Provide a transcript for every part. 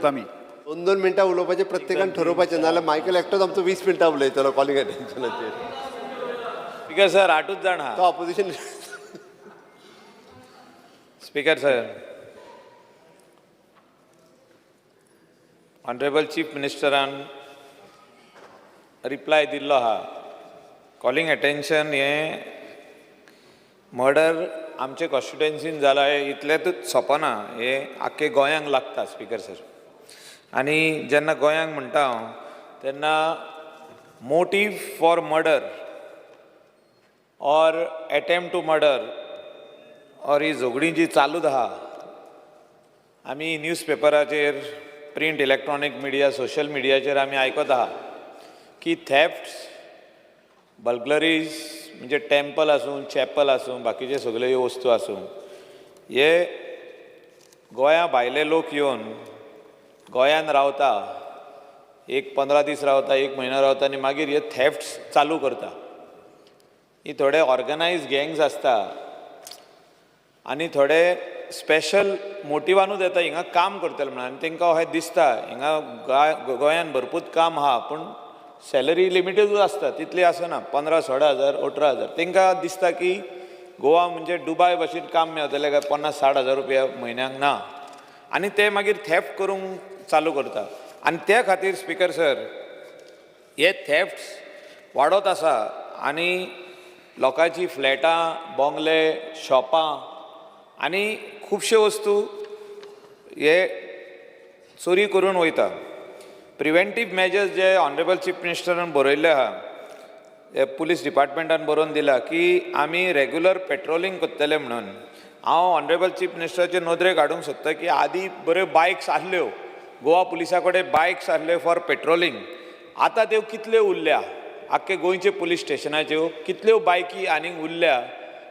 शकता आमी. दोन दोन मिनटां उलोवपाचें प्रत्येकान ठरोवपाचें, नाजाल्यार मायकल एकटोच आमचो 20 मिनटां उलयतलो कॉलिंग अटेन्शनाचेर. स्पीकर सर, आठूच जाण आहा. तो opposition. Speaker sir, honourable chief मिनिस्टरान रिप्लाय दिल्लो आहा. कॉलिंग अटेन्शन हें मर्डर आमचे कॉन्स्टिट्युएन्सीन जाला हें इतलेंतूच सोंपना, हें आख्खे गोंयांक लागता स्पीकर सर. आनी जेन्ना गोंयांक म्हणटा हांव तेन्ना motive for murder or attempt to murder or ही झगडीं जी चालूच आहा, आमी न्यूज पेपराचेर, प्रिंट, इलेक्ट्रॉनीक मिडिया, सोशल मिडियाचेर आमी आयकत आहा की थेफ्ट्स, बर्गलरीज, म्हणजे टेम्पल आसूं, चॅपल आसूं, बाकीचे सगळ्यो ह्यो वस्तू आसूं, हे गोंया भायले लोक येवन गोंयान रावता, एक 15 दीस रावता, एक म्हयनो रावता आनी मागीर हे थेफ्ट्स चालू करता. ही थोडे ऑर्गनायज गँग्स आसता आनी थोडे स्पेशल मोटिवानूच येता हिंगा काम करतले म्हणून. आनी तांकां अशें दिसता हिंगा गोंयान भरपूर काम आहा, पूण सॅलरी लिमिटेडूच आसता, तितली आसना, 15-16 हजार, 18 हजार. तांकां दिसता की गोवा म्हणजे दुबाय भशेन, काम मेळतलें काय 50-60 हजार रुपया म्हयन्याक ना. आनी ते मागीर थेफ्ट करूंक चालू करता. आनी त्या खातीर स्पीकर सर, हे थेफ्ट्स वाडत आसा आनी लोकांची फ्लॅटां, बोंगले, शॉपां आनी खुबश्यो वस्तू हे चोरी करून वयता. प्रिवेंटीव मेजर्स जे ऑनरेबल चीफ मिनिस्टरान बरयल्ले आहा, हे पुलीस डिपार्टमेंटान बरोवन दिला की आमी रेगुलर पेट्रोलिंग करतले म्हणून. हांव ऑनरेबल चीफ मिनिस्टराचे नदरेक हाडूंक सोदतां की आदीं बऱ्यो बायक्स आसल्यो, गोवा पुलिसा कडेन बायक्स आसल्यो फॉर पेट्रोलिंग. आतां त्यो कितल्यो उरल्या? आख्खे गोंयचे पुलीस स्टेशनाच्यो कितल्यो बायकी आनीक उरल्या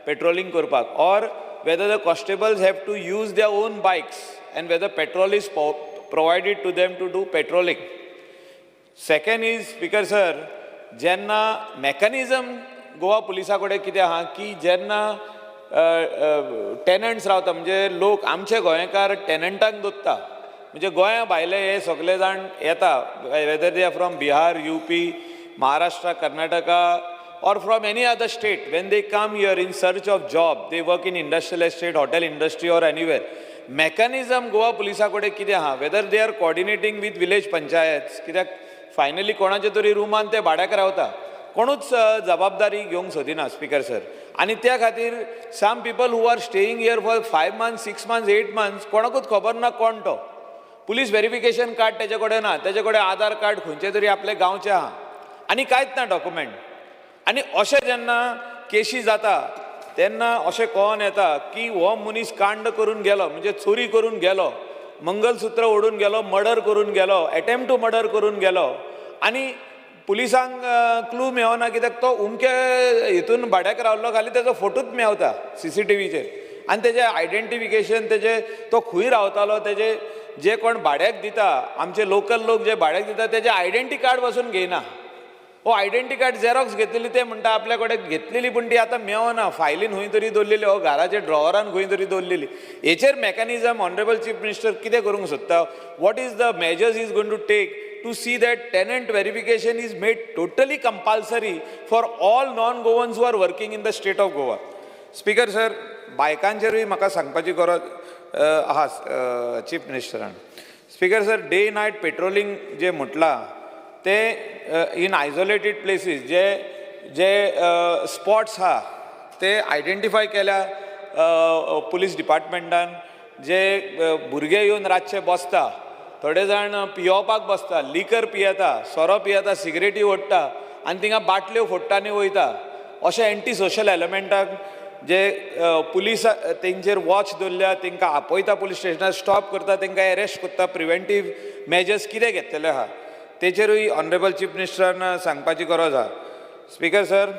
पेट्रोलिंग करपाक, or whether the constables have to use their own bikes and whether petrol is provided to them to do patrolling? Second is, speaker sir, जेन्ना मॅकनिजम गोवा पुलिसा कडेन कितें आहा की जेन्ना टेनंट्स रावता, म्हणजे लोक आमचे गोंयकार टेनंटाक दवरता, म्हणजे गोंया भायले हे सगळे जाण येता, whether they are from Bihar, UP, Maharashtra, Karnataka or from any other state, when they come here in search of job, they work in industrial estate, hotel industry or anywhere. Mechanism Goa पुलिसा कडेन कितें आहा, whether they are coordinating with village panchayat? कित्याक finally कोणाच्या तरी रुमान ते भाड्याक रावता, कोणूच जबाबदारी घेवंक सोदिना स्पीकर सर. आनी त्या खातीर some people who are staying here for 5 months, 6 months, 8 months, कोणाकूच खबर ना कोण तो. पुलीस व्हेरिफिकेशन कार्ड तेजे कडेन ना, तेजे कडेन आधार कार्ड खंयचे तरी आपले गांवचे आहा आनी कांयच ना डॉक्युमेंट. आनी अशें जेन्ना केशी जाता तेन्ना अशें कळोन येता की हो मनीस कांड करून गेलो, म्हणजे चोरी करून गेलो, मंगलसूत्र ओडून गेलो, मर्डर करून गेलो, एटेम्प्ट टू मर्डर करून गेलो आनी पुलिसांक क्लू मेळना, कित्याक तो उमके हितून भाड्याक रावल्लो, खाली तेजो फोटोच मेवता सीसीटीव्हीचेर आनी तेजें आयडेंटिफिकेशन, तेजे तो खंय रावतालो, तेजे जे कोण भाड्याक दिता, आमचे लोकल लोक जे भाड्याक दिता, तेजे आयडेंटी कार्ड पासून घेयना. हो आयडेंटी कार्ड झेरॉक्स घेतलेली, ते म्हणटा आपल्या कडेन घेतलेली, पूण ती आतां मेवना, फायलीन खंय तरी दवरलेली हो घराच्या ड्रॉवरान खंय तरी दवरलेली. हेचेर मॅकॅनिजम ऑनरेबल चीफ मिनिस्टर कितें करूंक सोदता? What is the measures he's going to take to see that tenant verification is made totally compulsory for all non Goans who are working in the state of Goa? Speaker sir, बायकांचेरूय म्हाका सांगपाची गरज आहा chief मिनिस्टरान. Speaker sir, day night patrolling जे म्हटलां ते in isolated places, जे जे स्पॉट्स आहा ते आयडेंटिफाय केल्या पुलीस डिपार्टमेंटान? जे भुरगे येवन रातचे बसता, थोडे जाण पियोवपाक बसता, लिकर पियेता, सोरो पियेता, सिगरेटी ओडटा आनी थिंगा बाटल्यो फोडटा आनी वयता. अशे एंटी सोशल एलिमेंटाक जे पुलीस तेंचेर वॉच दवरल्या, तांकां आपयता, पुलीस स्टेशनार स्टॉप करता, तांकां एरेस्ट करता, प्रिवेंटीव मेजर्स कितें घेतलेले आहा तेचेरूय ऑनरेबल चीफ मिनिस्टरान सांगपाची गरज आहा. स्पीकर सर,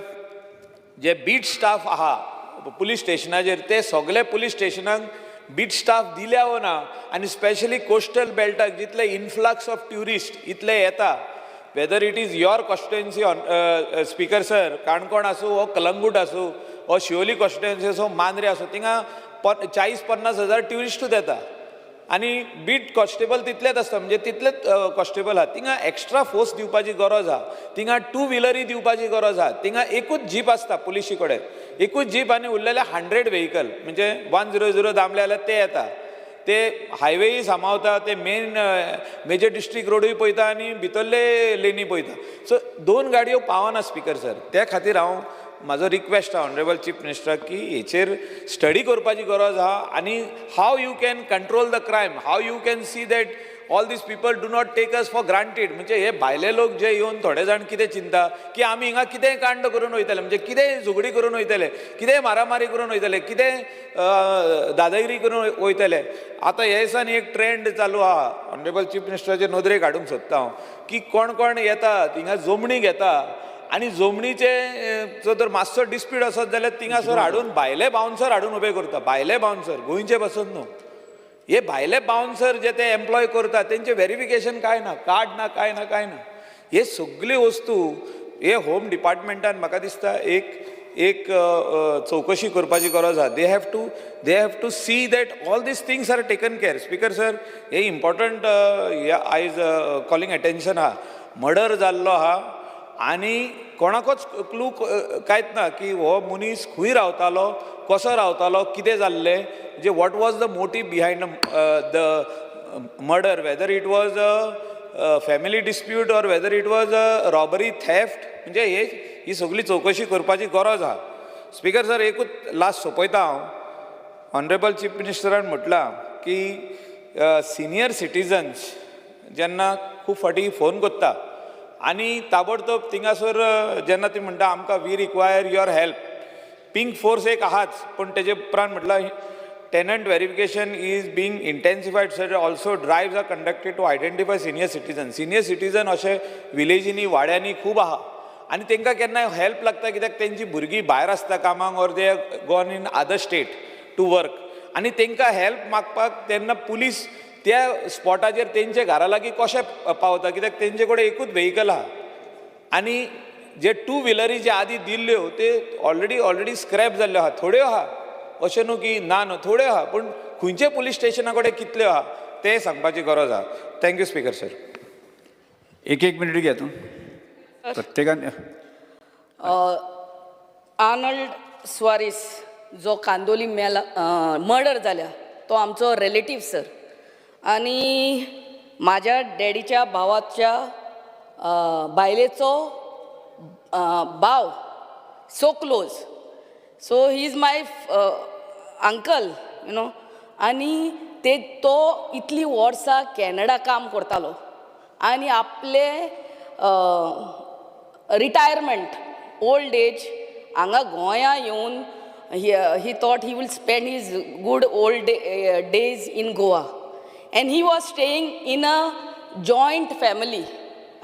जे बीट स्टाफ आहा पुलीस स्टेशनाचेर, ते सगळे पुलीस स्टेशनाक बीट स्टाफ दिल्या वो ना? आनी स्पेशली कोस्टल बेल्टाक जितले इनफ्लक्स ऑफ ट्युरिस्ट इतले येता, whether it is your constituency, speaker sir, Canacona आसूं वो कलंगूट आसूं वो शिवोली कॉन्स्टिट्युएन्सी आसूं, मांद्रे आसूं, थिंगा 40-50 हजार ट्युरिस्टूच येता. आनी बीट कॉन्स्टेबल तितलेच आसता, म्हणजे तितलेच कॉन्स्टेबल आहा. थिंगा एक्स्ट्रा फोर्स दिवपाची गरज आहा, थिंगा टू व्हिलरी दिवपाची गरज आहा. थिंगा एकूच जीप आसता पुलिशी कडेन, एकूच जीप आनी उरलेले 100 व्हेकल, म्हणजे 100 दामले जाल्यार ते येता, ते हायवेय सांबाळता, ते मेन मेजर डिस्ट्रीक्ट रोडूय पळयता आनी भितरले लेनी पळयता. सो दोन गाडयो पावना स्पिकर सर. त्या खातीर हांव म्हाजो रिक्वेस्ट आहा ऑनरेबल चीफ मिनिस्टराक की हेचेर स्टडी करपाची गरज आहा आनी how you can control the crime, how you can see that all these people do not take us for granted. म्हणजे हे भायले लोक जे येवन थोडे जाण कितें चिंता की आमी हिंगा कितेंय कांड करून वयतले, म्हणजे कितेंय झगडी करून वयतले, कितेंय मारामारी करून वयतले, कितेंय दादागिरी करून वयतले. आतां हे दिसांनी एक ट्रेंड चालू आहा, ऑनरेबल चीफ मिनिस्टराचे नदरेक हाडूंक सोदता हांव, की कोण कोण येता हिंगा जमणी घेता आनी जमनीचे जर मातसो डिस्प्यूट आसत जाल्यार थिंगासर हाडून भायले बाउन्सर हाडून उबे करता. भायले बाउन्सर, गोंयचे पासून न्हू. हे भायले बाउन्सर जे ते एम्प्लॉय करता तेंचे वेरिफिकेशन काय ना, कार्ड ना, काय ना, काय ना. हे सगळी वस्तू हे होम डिपार्टमेंटान म्हाका दिसता एक एक चवकशी करपाची गरज आहा. They have to see that all these things are taken care. Speaker sir, हे इम्पॉर्टंट आयज कॉलिंग अटेन्शन आहा. मर्डर जाल्लो आहा आनी कोणाकूच क्लू कांयच ना की हो मनीस खंय रावतालो, कसो रावतालो, कितें जाल्लें, म्हणजे what was the motive behind the murder, whether it was a family dispute or whether it was a robbery, theft. म्हणजे हे ही सगळी चवकशी करपाची गरज आहा. स्पिकर सर, एकूच लास्ट सोंपयता हांव. ऑनरेबल चीफ मिनिस्टरान म्हटलां की सिनियर सिटीजन्स जेन्ना खूब फावटी फोन करता आनी ताबडतोब थिंगासर जेन्ना ती म्हणटा आमकां we require your help, pink force एक आहाच, पूण तेजे उपरांत म्हटलां tenant verification is being intensified sir, also drives are conducted to identify senior citizen. Senior citizen अशे विलेजींनी वाड्यांनी खूब आहा आनी तांकां केन्नाय हेल्प लागता, कित्याक तेंची भुरगीं भायर आसता कामाक or they gone in other state to work आनी तांकां हेल्प मागपाक तेन्ना पुलीस त्या स्पॉटाचेर तेंचे घरा लागीं कशें पावता, कित्याक तेंचे कडेन एकूच व्हेकल आहा आनी जे टू व्हिलरी जे आदी दिल्ल्यो ते ऑलरेडी स्क्रॅप जाल्ल्यो आहा. थोड्यो आहा, अशें न्हू की ना न्हू, थोड्यो आहा, पूण खंयचे पुलीस स्टेशना कडेन कितल्यो आहा तें सांगपाची गरज आहा. Thank you speaker sir. एक एक मिनिट घ्या तूं प्रत्येकान. आर्नल्ड स्वारीस जो कांदोली मेला, मर्डर जाल्या, तो आमचो रिलेटीव सर आनी म्हाज्या डॅडीच्या भावाच्या बायलेचो भाव, so close, so he is my uncle. आनी ते तो इतलीं वर्सां कॅनडा काम करतालो आनी आपले रिटायरमेंट ओल्ड एज हांगा गोंया येवन he thought he will spend his good old days in Goa and he was staying in a joint family.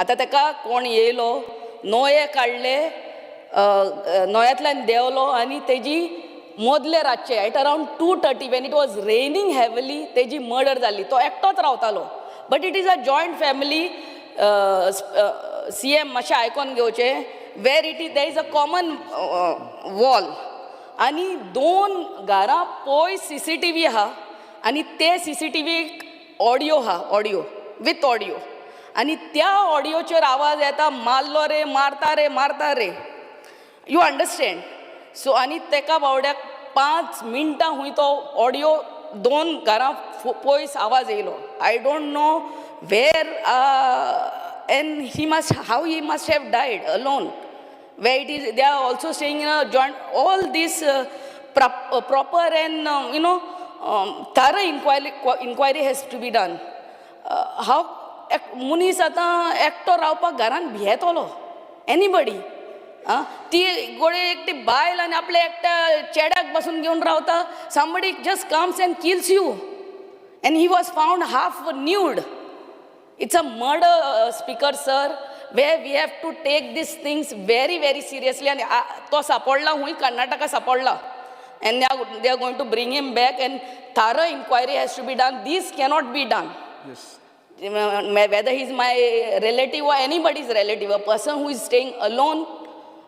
आतां ताका कोण येयलो, नोये काडले, नोयांतल्यान देंवलो आनी तेजी मदले रातचे at around 2:30, when it was raining heavily, तेजी मर्डर जाली. तो एकटोच रावतालो, but it is a joint family. CM, मातशें आयकोन घेवचें, where it is there is a common wall आनी दोन घरां पयस सीसीटीव्ही आहा आनी ते सीसीटीव्हीक ऑडियो आहा, ऑडियो विथ ऑडियो, आनी त्या ऑडियोचेर आवाज येता, मारलो रे, मारता रे, मारता रे, you understand? सो आनी तेका बावड्याक 5 मिनटां हुंय तो ऑडियो दोन घरां पयस आवाज येयलो. I don't know where and he must how he must have died alone, where it is they are also staying in a joint. All this proper and thorough inquiry has to be done. How मनीस आतां एकटो रावपाक घरान भियेतलो, anybody. आं, ती गोडे एकटी बायल आनी आपल्या एकट्या चेड्याक बसून घेवन रावता. Somebody just comes and kills you, and he was found half nude. It's a murder, Speaker sir, where we have to take these things very, very seriously. And तो सापडला हुंय, कर्नाटका सापडला and they are going to bring him back and thorough inquiry has to be done. This cannot be done. Whether he's my relative or anybody's relative, a person who is staying alone,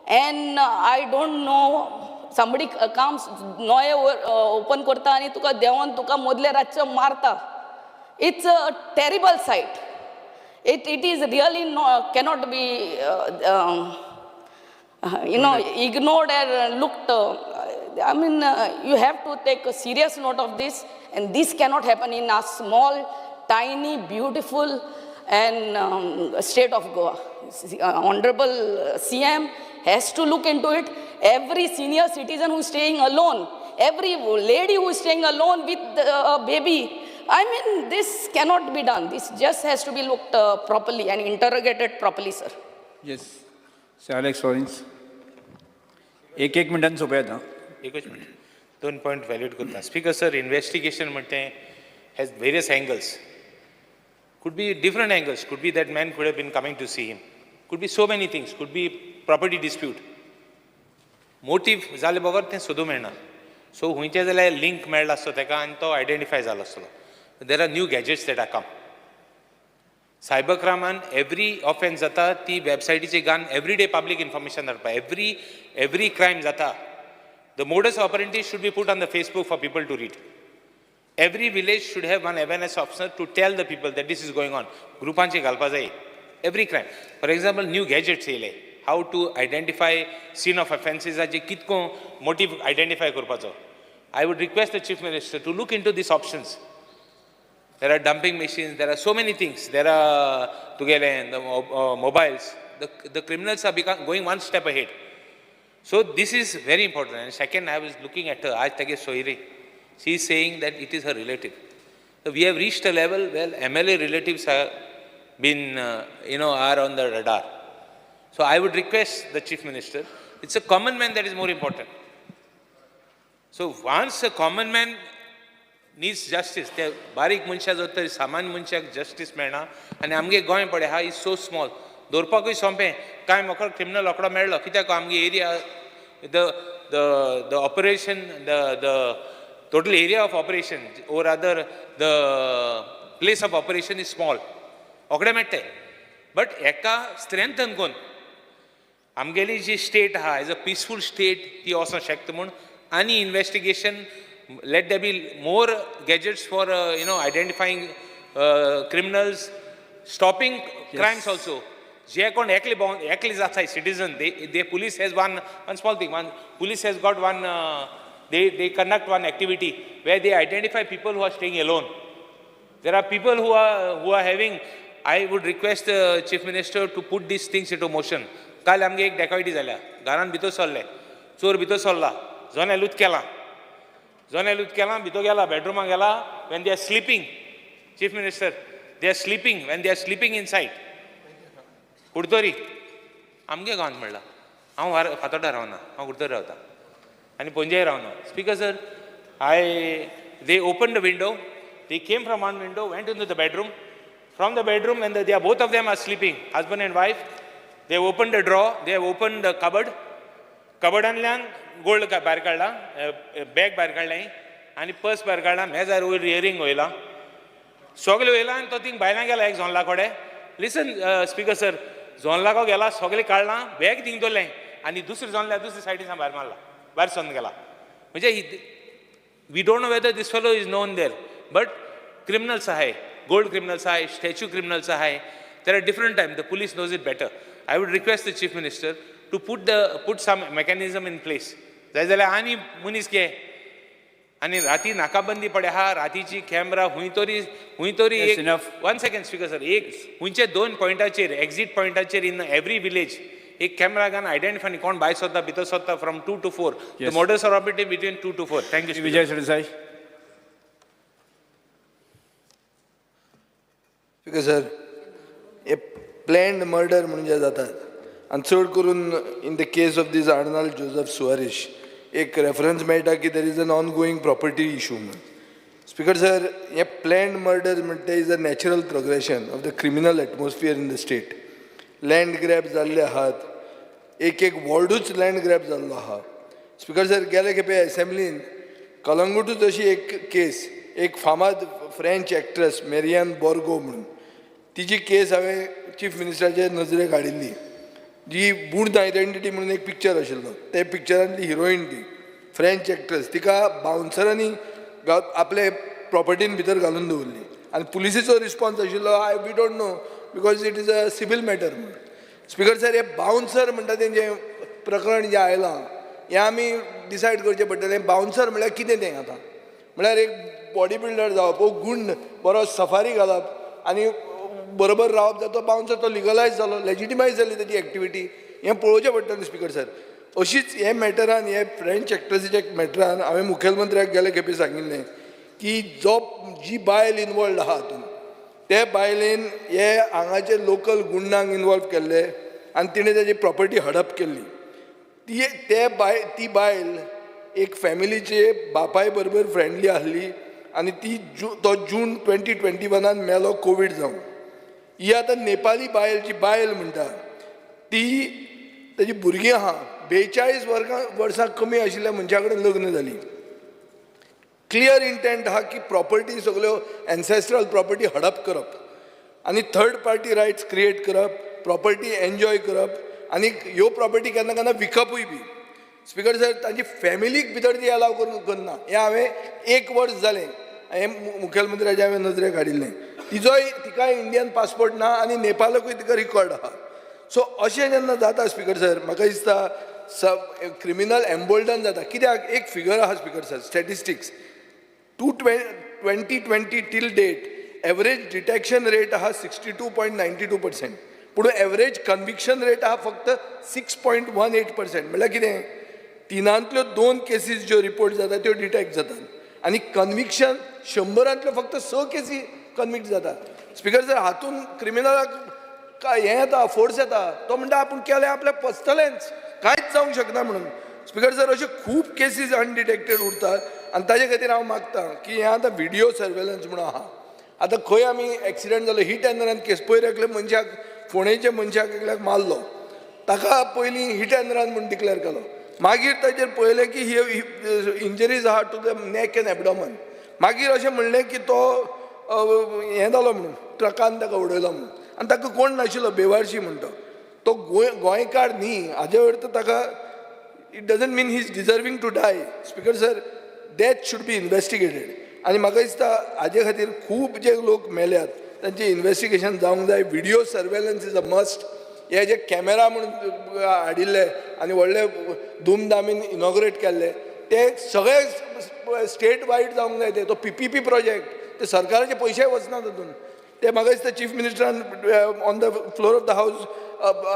and I don't know, somebody comes, नोये open करता आनी तुका देंवोन तुका मदले रातचो मारता. It's a terrible sight. It is really cannot be ignored and looked. I mean, you have to take a serious note of this, and this cannot happen in a small, tiny, beautiful, and state of Goa. Honorable CM has to look into it. Every senior citizen who's staying alone, every lady who's staying alone with a baby, I mean, this cannot be done. This just has to be looked properly and interrogated properly, sir. Yes, Sir Alex Florence. एक एक मिनटान सोंपयात आं. एकच minute, दोन point valid करता. Speaker sir, investigation म्हणटे has various angles. Could be different angles. Could be that man could have been coming to see him. Could be so many things. Could be property dispute. Motive जाले बगर तें सोदूंक मेळना. So खुंयचें जाल्यार link मेळ्ळो आसतो तेका आनी तो आयडेंटिफाय जालो आसतलो. There are new gadgets that are come. Cyber क्रायमान every offence जाता ती वेबसायटीचे घालून एवरी डे पब्लीक इन्फॉर्मेशन धाडपा. एवरी क्रायम जाता, the modus operandi should be put on the Facebook for people to read. Every village should have one awareness officer to tell the people that this is going on. ग्रुपांचे घालपा जाय every crime. For example, new gadgets येयले, how to identify scene of ऑफेन्सीसाचे कितको motive identify करपाचो. I would request the Chief Minister to look into these options. There are dumping machines, there are so many things. There are together the mobiles. The criminals are going one step ahead. So this is very important. And second, I was looking at her, आज तागे सोयरी. She is saying that it is her relative. So we have reached a level where MLA relatives have been, are on the radar. So I would request the Chief Minister, it's a common man that is more important. So once a common man needs justice, ते बारीक मनशां जर तर सामान्य मनशाक justice मेळना आनी आमगे गोंय पळय आहा is so small, दवरपाकूय सोंपें. कांय मोकळो क्रिमिनल रोकडो मेळ्ळो कित्याक आमगे area, the operation, the total area of operation or other the place of operation is small, रोखडे मेळटे. बट हेका स्ट्रेंथन करून आमगेली जी स्टेट आहा एज अ पिसफूल स्टेट ती वचोंक शकता म्हूण आनी investigation, let there be more gadgets for identifying criminals, stopping crimes also. जे कोण एकले भोंवन एकले जाताय citizen, they police has one small thing, one police has got one, they conduct one activity where they identify people who are staying alone. There are people who are having. I would request the Chief Minister to put these things into motion. काल आमगे एक डेकॉयटी जाल्या, घरान भितर सरले चोर, भितर सरला, जनेलूच केलां, जनेलूच केलां, भितर गेला, बेडरुमाक गेला. When they are sleeping, Chief Minister, they are sleeping, when they are sleeping inside Curtorim, आमगे गांवांत म्हणला. हांव फातोर्डा रावना, हांव कुडतरी रावता आनी पणजेय रावना. Speaker sir, I they open the window, they came from one window, went into the bedroom. From the bedroom, and they are both of them are sleeping, husband and wife, they open the drawer, they open the cupboard. कबर्डांतल्यान gold भायर काडला, bag भायर काडलें आनी purse भायर काडला, मेजार वयर इयरींग वयला, सगळें वयला आनी तो थिंग भायल्यान गेला एक जोनला कडेन. लिसन स्पीकर सर, जोनलाको गेला, सगळें काडलां, बॅग थिंग दवरलें आनी दुसरें जोनल्या दुसरे सायडीन भायर मारला, भायर सरून गेला. म्हणजे we don't know whether this fellow is known there, but criminals आहाय, गोल्ड क्रिमिनल्स आहाय, स्टॅच्यू क्रिमिनल्स आहाय. There are different time, the police knows it better. I would request the Chief Minister to put some mechanism in place. जाय जाल्यार आनी मनीस घे आनी राती नाकाबंदी पडे आहा, रातीची कॅमरा हुंय तरी हुंय तरी. Yes, एक enough. One second, Speaker sir. एक हुंयचे दोन पॉयंटाचेर, एक्झीट पॉयंटाचेर इन एवरी विलेज एक कॅमेरा घालून आयडेंटिफाय कोण भायर सरता भितर सरता from 2 to 4. The modus operandi between 2 to 4. Thank you. Vijay Sardesai. Speaker sir, हे प्लॅन्ड मर्डर म्हणून जे जातात आनी चड करून in the case of this Arnold Joseph Soares एक रेफरन्स मेळटा की there is an ongoing property issue म्हणून. स्पीकर सर, हे प्लॅन्ड मर्डर म्हणटा is a natural progression of the criminal atmosphere in the state. Land grab जाल्ले आहात, एक एक वॉर्डूच लँड ग्रॅब जाल्लो आहा. स्पीकर सर, गेले खेपे एसेंब्लीन कलंगूटूच अशी एक केस, एक फामाद फ्रेंच एक्ट्रेस मेरियन बोर्गो म्हणून, तिची केस हांवें चीफ मिनिस्टराचे नजरेक हाडिल्ली. जी बूर्न आयडेंटिटी म्हणून एक पिक्चर आशिल्लो, ते पिक्चरांतली हिरोईन ती फ्रेंच एक्ट्रेस, तिका बाउन्सरांनी आपले प्रॉपर्टीन भितर घालून दवरली. आनी पुलिसेचो रिस्पॉन्स आशिल्लो, I we don't know because it is a civil matter म्हणून. स्पिकर सर, हे बाउन्सर म्हणटा तेंचें प्रकरण जें आयलां हें आमी डिसायड करचें पडटलें. बाउन्सर म्हणल्यार कितें तें आतां? म्हळ्यार एक बॉडी बिल्डर जावप वो गुंड बरो सफारी घालप आनी बरोबर रावप जाता, तो बाउन्सर तो लिगलायज जालो, लेजिटिमायज जाली तेजी एक्टिविटी, हें पळोवचें पडटलें स्पिकर सर. अशीच हे मॅटरान, हे फ्रेंच एक्ट्रसीच्या मॅटरान हांवें मुखेलमंत्र्याक गेले खेपे सांगिल्लें की जो जी बायल इनवॉल्ड आहा हातूंत, ते बायलेन हे हांगाचे लोकल गुंडांक इनवॉल्व केल्ले आनी तिणें तेजी प्रॉपर्टी हडप केल्ली. ती ते बाय ती बायल एक फॅमिलीचे बापाय बरोबर फ्रेंडली आहली आनी ती जू तो जून 2021 मेलो कोवीड जावन. ही आतां नेपाली बायल जी बायल म्हणटा ती तेजी भुरगीं आहा, 42 वर्सां कमी आशिल्ल्या मनशा कडेन लग्न जाली. क्लियर इंटेंट आहा की प्रॉपर्टी सगल्यो एन्सेस्ट्रल प्रॉपर्टी हडप करप आनी थर्ड पार्टी रायट्स क्रिएट करप, प्रॉपर्टी एन्जॉय करप आनी ह्यो प्रॉपर्टी केन्ना केन्ना विकपूय बी. स्पिकर सर, तांची फॅमिलीक भितर ती अलाव करून करना. हें हांवें एक वर्स जालें हें मुखेलमंत्र्याच्या हांवें नजरेक हाडिल्लें. तिजोय तिकाय इंडियन पासपोर्ट ना आनी नेपालाकूय तिका रिकॉर्ड आहा. सो अशें जेन्ना जाता स्पिकर सर, म्हाका दिसता सब क्रिमिनल एम्बोल्डन जाता. कित्याक एक फिगर आहा speaker sir, statistics two 2020 till date average detection rate आहा 62.92%, पूण एवरेज कन्विक्शन रेट आहा फक्त 6.18%. म्हणल्यार कितें, तिनांतल्यो दोन केसीस ज्यो रिपोर्ट जाता त्यो डिटेक्ट जातात आनी कन्विक्शन 100रांतल्यो फक्त स केसी कन्विक्ट जातात. स्पिकर सर, हातून क्रिमिनलाक काय हें येता, फोर्स येता. तो म्हणटा आपूण केलें आपल्याक पचतलेंच, कांयच जावंक शकना म्हणून. स्पिकर सर, अश्यो खूब केसीस अनडिटेक्टेड उरतात आनी ताजे खातीर हांव मागता की हें आतां विडियो सर्वेलन्स म्हणून आहा. आतां खंय आमी एक्सिडंट जालो, हीट एंड रन केस, पयर एकले मनशाक, फोंडेच्या मनशाक एकल्याक मारलो, ताका पयलीं हीट एंड रन म्हूण डिक्लेर केलो. मागीर ताजेर पळयलें की ही इंजरीज आहा to the neck and abdomen. मागीर अशें म्हणलें की तो हें जालो म्हणून, ट्रकान ताका उडयलो म्हणून आनी ताका कोण नाशिल्लो बेवारशी म्हणटा. तो गोंयकार न्ही, हाजे अर्थ ताका it doesn't mean he is deserving to die. Speaker sir, death should be investigated आनी म्हाका दिसता हाजे खातीर खूब जे लोक मेल्यात तांचें इन्वेस्टिगेशन जावंक जाय. Video surveillance is a must. हे जे कॅमेरा म्हणून हाडिल्ले आनी व्हडले धुमधामीन इनॉग्रेट केल्ले, ते सगळे स्टेट वायड जावंक जाय. ते तो पीपीपी प्रोजेक्ट, ते सरकाराचे पयशे वचना तातूंत. ते म्हाका दिसता chief मिनिस्टरान on the floor of the house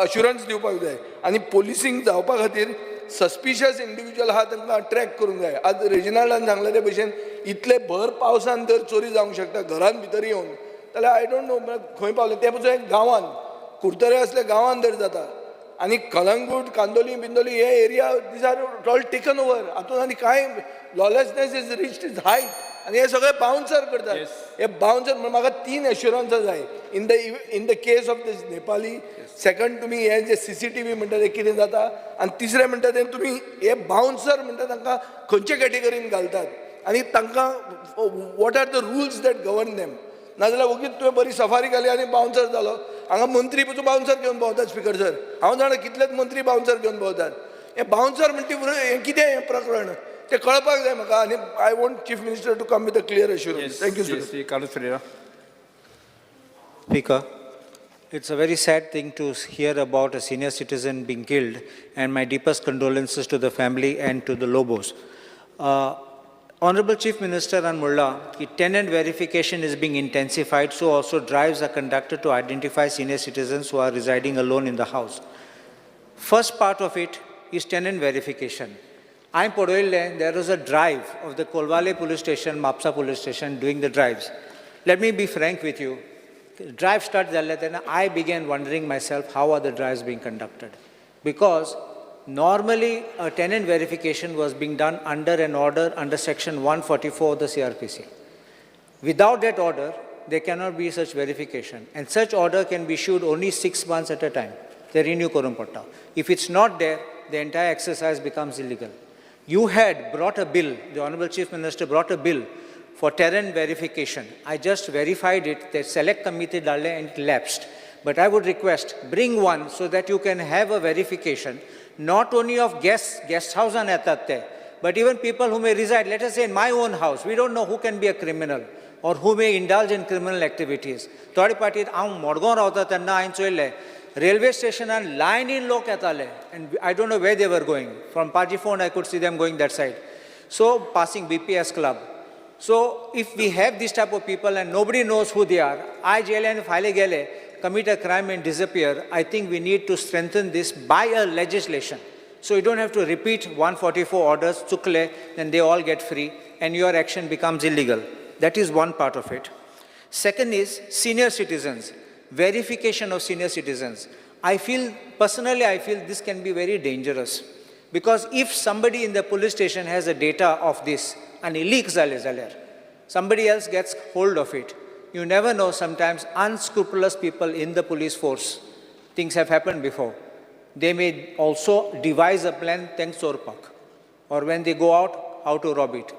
assurance दिवपाक जाय आनी पोलिसींग जावपा खातीर सस्पिशियस इंडिव्हिज्युअल आहा तांकां ट्रॅक करूंक जाय. आज रेजिनाल्डान सांगलें ते भशेन, इतले भर पावसान जर चोरी जावंक शकता घरान भितर येवन जाल्यार I don't know खंय पावले ते पसून. एक गांवान, कुडतरे असले गांवान जर जाता आनी कलंगूट, कांदोली बिंदोली हे area, these are all taken over. हातूंत आनी कांय lawlessness is reached its height आनी हे सगळे बाउन्सर करतात. हे बाउन्सर म्हणून म्हाका तीन एश्युरन्सां जाय in the case of this Nepali. Second, तुमी हे जे सीसीटीव्ही म्हणटा ते कितें जाता आनी तिसरें म्हणटा ते तुमी हे बाउन्सर म्हणटा तांकां खंयचे कॅटेगरीन घालतात आनी तांकां what are the rules that govern them? नाजाल्यार वगीत तुवें बरी सफारी घाली आनी बाउन्सर जालो. हांगा मंत्री पसून बाउन्सर घेवन भोंवतात. स्पिकर सर, हांव जाणा कितलेच मंत्री बाउन्सर घेवन भोंवतात. हे बाउन्सर म्हणटी हें कितें हें प्रकरण तें कळपाक जाय म्हाका आनी I want Chief Minister to come with a clear assurance. Thank you. Shri Carlos Ferreira. Speaker, it's a very sad thing to hear about a senior citizen being killed, and my deepest condolences to the family and to the Lobos. Honorable Chief Minister म्हणलां की tenant verification is being intensified, so also drives are conducted to identify senior citizens who are residing alone in the house. First part of it is tenant verification. हांवें पळयल्लें, there was a drive of the Colvale police station, Mapsa police station doing the drives. Let me be frank with you. Drive start जाल्ले तेन्ना I began wondering myself, how are the drives being conducted? Because normally a tenant verification was being done under an order under section 144 of the CRPC. Without that order, there cannot be such verification. And such order can be issued only 6 months at a time. They renew करून पडटा. If it's not there, the entire exercise becomes illegal. You had brought a bill, the Honorable Chief Minister brought a bill for tenant verification. I just verified it, the select committee धाडलें and it lapsed. But I would request, bring one so that you can have a verification, not only of guests, guest house येतात ते, but even people who may reside, let us say in my own house, we don't know who can be a criminal. or who may indulge in criminal activities. थोडे पाटी हांव मडगांव रावता तेन्ना हांवें चोयलें, railway स्टेशनार लायनीन लोक येताले and I don't know where they were going. From Pajifond I could see them going that side, so passing BPS club. So if we have this type of people and nobody knows who they are, आयज येयले आनी फाल्यां गेले, commit a crime and disappear, I think we need to strengthen this by a legislation. So you don't have to repeat 144 orders, चुकले, then they all get free and your action becomes illegal. That is one part of it. Second is senior citizens, verification of senior citizens. I feel, personally, I feel this can be very dangerous because if somebody in the police station has a data of this and leak जाले जाल्यार, somebody else gets hold of it. You never know, sometimes unscrupulous people in the police force, things have happened before. They may also devise a plan, thanks चोरपाक, or when they go out, how to rob it.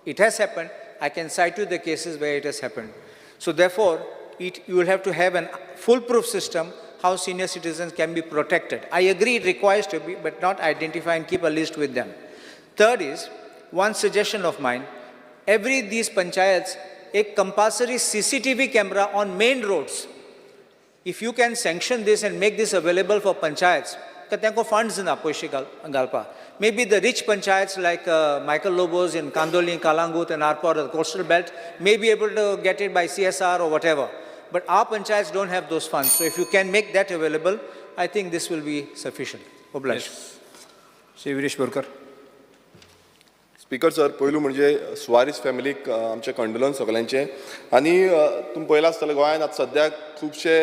It has happened. I can cite you the cases where it has happened. So therefore, you will have to have a foolproof system how senior citizens can be protected. I agree it requires to be, but not identify and keep a list with them. Third is, one suggestion of mine, every these panchayats, a compulsory CCTV camera on main roads. If you can sanction this and make this available for panchayats, तांकां funds ना पयशे घालपाक. Maybe the rich panchayats like Michael Lobo's in Candolim, Calangute and Arpora, the coastal belt, may be able to get it by CSR or whatever. But our panchayats don't have those funds. So if you can make that available, I think this will be sufficient. Obliged. Shri Viresh Borkar. Speaker sir, पयलू म्हणजे सुवारीस फॅमिलीक आमचें कंडोलन्स सगल्यांचें. आनी तुमी पळयलां आसतलें गोंयांत आतां सद्याक खुबशे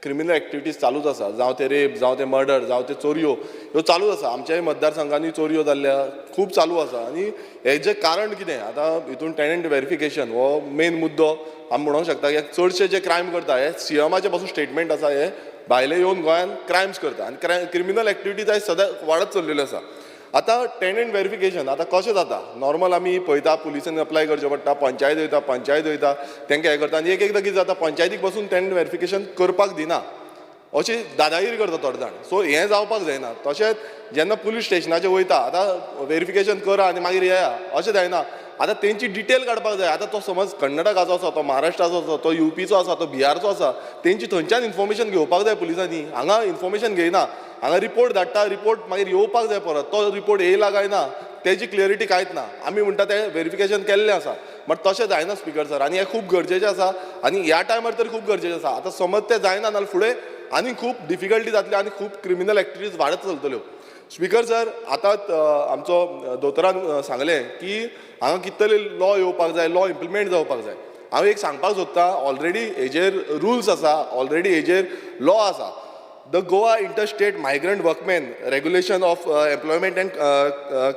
क्रिमिनल एक्टिविटीज चालूच आसा, जावं ते रेप, जावं ते मर्डर, जावं ते चोरयो, ह्यो चालूच आसा. आमच्याय मतदारसंघांनी चोरयो जाल्ल्या खूब चालू आसा. आनी हेजें कारण कितें, आतां हितून टेनंट वेरिफिकेशन हो मेन मुद्दो आमी म्हणोंक शकता. की चडशे जे क्रायम करता हे सीएमाचे पासून स्टेटमेंट आसा, हे भायले येवन गोंयांत क्रायम्स करता आनी क्रिमिनल एक्टिविटीज आयज सदां वाडत चल्लेल्यो आसा. आतां टेनंट वेरिफिकेशन आतां कशें जाता, नॉर्मल आमी पळयता पुलिसांनी अप्लाय करचें पडटा, पंचायत वयता, पंचायत वयता, तांकां हें करता. आनी एक एकदां कितें जाता, पंचायतीक बसून टेनंट वेरिफिकेशन करपाक दिना, अशी दादागिरी करता थोडे जाण. सो हें जावपाक जायना. तशेंच जेन्ना पुलीस स्टेशनाचेर वयता, आतां वेरिफिकेशन करा आनी मागीर येया अशें जायना. आतां तेंची डिटेल काडपाक जाय. आतां तो समज कर्नाटकाचो आसा, तो महाराष्ट्राचो आसा, तो युपीचो आसा, तो बिहारचो आसा, तेंची थंयच्यान इन्फॉर्मेशन घेवपाक जाय पुलिसांनी. हांगा इन्फॉर्मेशन घेयना, हांगा रिपोर्ट धाडटा, रिपोर्ट मागीर येवपाक जाय परत, तो रिपोर्ट येयला काय ना तेजी क्लियरिटी कांयच ना. आमी म्हणटा तें वेरिफिकेशन केल्लें आसा, बट तशें जायना स्पिकर सर. आनी हें खूब गरजेचें आसा आनी ह्या टायमार तर खूब गरजेचें आसा. आतां समज तें जायना नाल्यार फुडें आनी खूब डिफिकल्टी जातली आनी खूब क्रिमिनल एक्टिविटीज वाडत चलतल्यो. स्पिकर सर, आतां आमचो दोतोरान सांगलें की हांगा कितले लॉ येवपाक जाय, लॉ इम्प्लिमेंट जावपाक जाय. हांव एक सांगपाक सोदतां, ऑलरेडी हेजेर रुल्स आसा, ऑलरेडी हेजेर लॉ आसा. The Goa Interstate Migrant Workmen Regulation of Employment and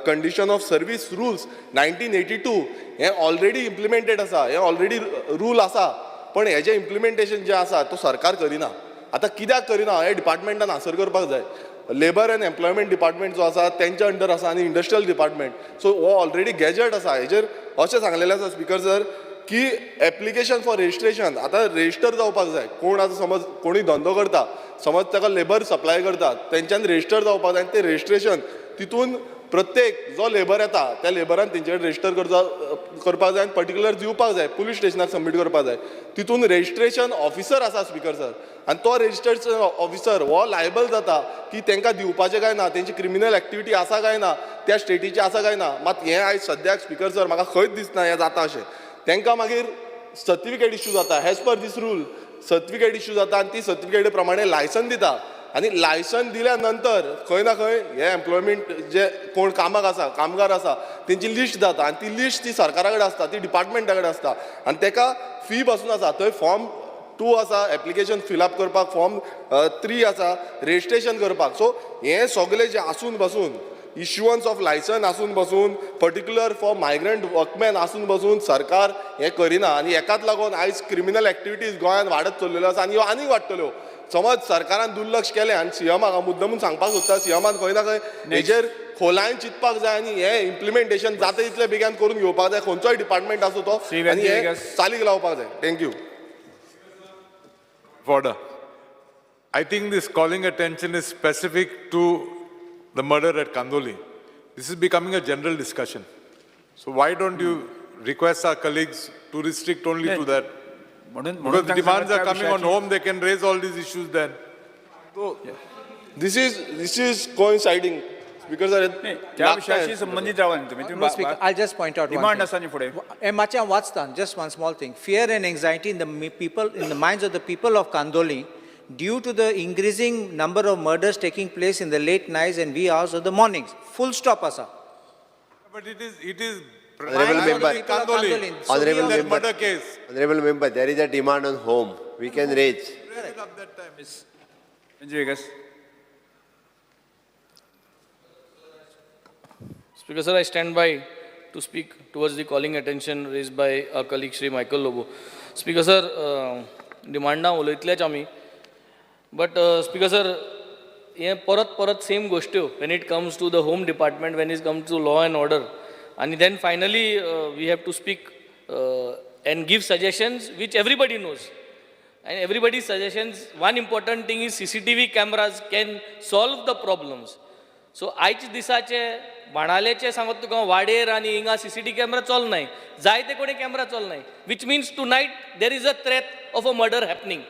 Condition of Service Rules 1982 हें ऑलरेडी इम्प्लिमेंटेड आसा, हें ऑलरेडी रूल आसा, पण हेजें इम्प्लिमेंटेशन जें आसा तो सरकार करिना. आतां कित्याक करिना हें डिपार्टमेंटान आन्सर करपाक जाय. लेबर एंड एम्प्लॉयमेंट डिपार्टमेंट जो आसा तेंच्या अंडर आसा आनी इंडस्ट्रियल डिपार्टमेंट. सो हो ऑलरेडी गॅजेट आसा. हेजेर अशें सांगलेलें आसा स्पिकर सर की एप्लिकेशन फॉर रजिस्ट्रेशन, आतां रजिस्टर जावपाक जाय. कोण आतां समज कोणी धंदो करता, समज ताका लेबर सप्लाय करता, तेंच्यान रजिस्टर जावपाक जाय आनी तें रजिस्ट्रेशन तितून प्रत्येक जो लेबर येता त्या लेबरान तेंचे कडेन रजिस्टर करपाक जाय आनी पर्टिक्युलर दिवपाक जाय, पुलीस स्टेशनाक सबमीट करपाक जाय. तितून रजिस्ट्रेशन ऑफिसर आसा स्पिकर सर, आनी तो रजिस्ट्रेशन ऑफिसर हो लायबल जाता की तांकां दिवपाचें काय ना, तेंची क्रिमिनल एक्टिविटी आसा काय ना, त्या स्टेटीची आसा काय ना. मात हें आयज सद्याक स्पिकर सर म्हाका खंयच दिसना हें जाता अशें. तांकां मागीर सर्टिफिकेट इश्यू जाता as per this rule, certificate issue जाता आनी ती सर्टिफिकेटी प्रमाणे लायसन दिता. आनी लायसन दिल्या नंतर खंय ना खंय हे एम्प्लॉयमेंट जे कोण कामाक आसा, कामगार आसा, तेंची लिस्ट जाता आनी ती लिस्ट ती सरकारा कडेन आसता, ती डिपार्टमेंटा कडेन आसता आनी तेका फी बसून आसा. थंय फॉर्म 2 आसा एप्लिकेशन फिलअप करपाक, फॉर्म 3 आसा रजिस्ट्रेशन करपाक. सो हें सगलें जें आसून बसून इश्युअन्स ऑफ लायसन आसून बसून पर्टिक्युलर फॉर मायग्रंट वर्कमॅन आसून बसून सरकार हें करिना. आनी हेकाच लागून आयज क्रिमिनल एक्टिविटीज गोंयांत वाडत चल्लेल्यो आसा आनी ह्यो आनीक वाडटल्यो. समज सरकारान दुर्लक्ष केलें आनी सीएमाक हांव मुद्दमून सांगपाक सोदता, सीएमान खंय ना खंय हेजेर खोलायेन चिंतपाक जाय आनी हें इम्प्लिमेंटेशन जाता तितले बेगीन करून घेवपाक जाय, खंयचोय डिपार्टमेंट आसूं तो, आनी हें चालीक लावपाक जाय. Thank you. Order. I think this calling attention is specific to the murder at Kandoli. This is becoming a general discussion. So why don't you request our colleagues to restrict only to that. म्हणून Because म्हणून demands are coming on home, they can raise all these issues then. This is coinciding, speaker sir. त्या विशयाशी संबंधित रावा न्ही तुम्ही. No, Speaker, I'll just point out one demand thing. आसा न्ही फुडें. Eh, मातशें हांव वाचता, just one small thing. Fear and anxiety in the people, in the minds of the people of Kandoli due to the increasing number of murders taking place in the late nights and wee hours of the mornings. Full stop asa. But it is Honorable member. primarily Kandoli. So we Honorable are- That member. murder case. Honorable member, there is a demand on home, we can raise. Raise it up that time. Venzy Viegas. Speaker sir, I stand by to speak towards the calling attention raised by our colleague Shri Michael Lobo. Speaker sir, डिमांडां उलयतलेच आमी, but speaker sir, हें परत परत same गोश्ट्यो when it comes to the home department, when it comes to law and order, आनी then finally we have to speak and give suggestions which everybody knows. And everybody's suggestions, one important thing is CCTV cameras can solve the problems. So आयच्या दिसाचे बाणालेचे सांगत तुका, वाडेर आनी हिंगा CCTV camera चलनाय, जायते कडेन camera चलनाय, which means tonight there is a threat of a murder happening,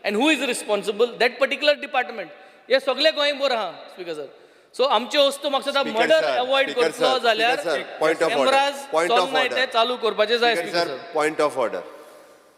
and who is responsible? That particular department. हे सगळे गोंयभर आहा स्पीकर सर. सो आमचे वस्तू म्हाका दिसता Speaker murder sir, avoid Speaker करतलो sir, जाल्यार Speaker sir, point of order, cameras point of चलनाय order. ते चालू करपाचे जाय speaker speaker sir, sir. Point of order.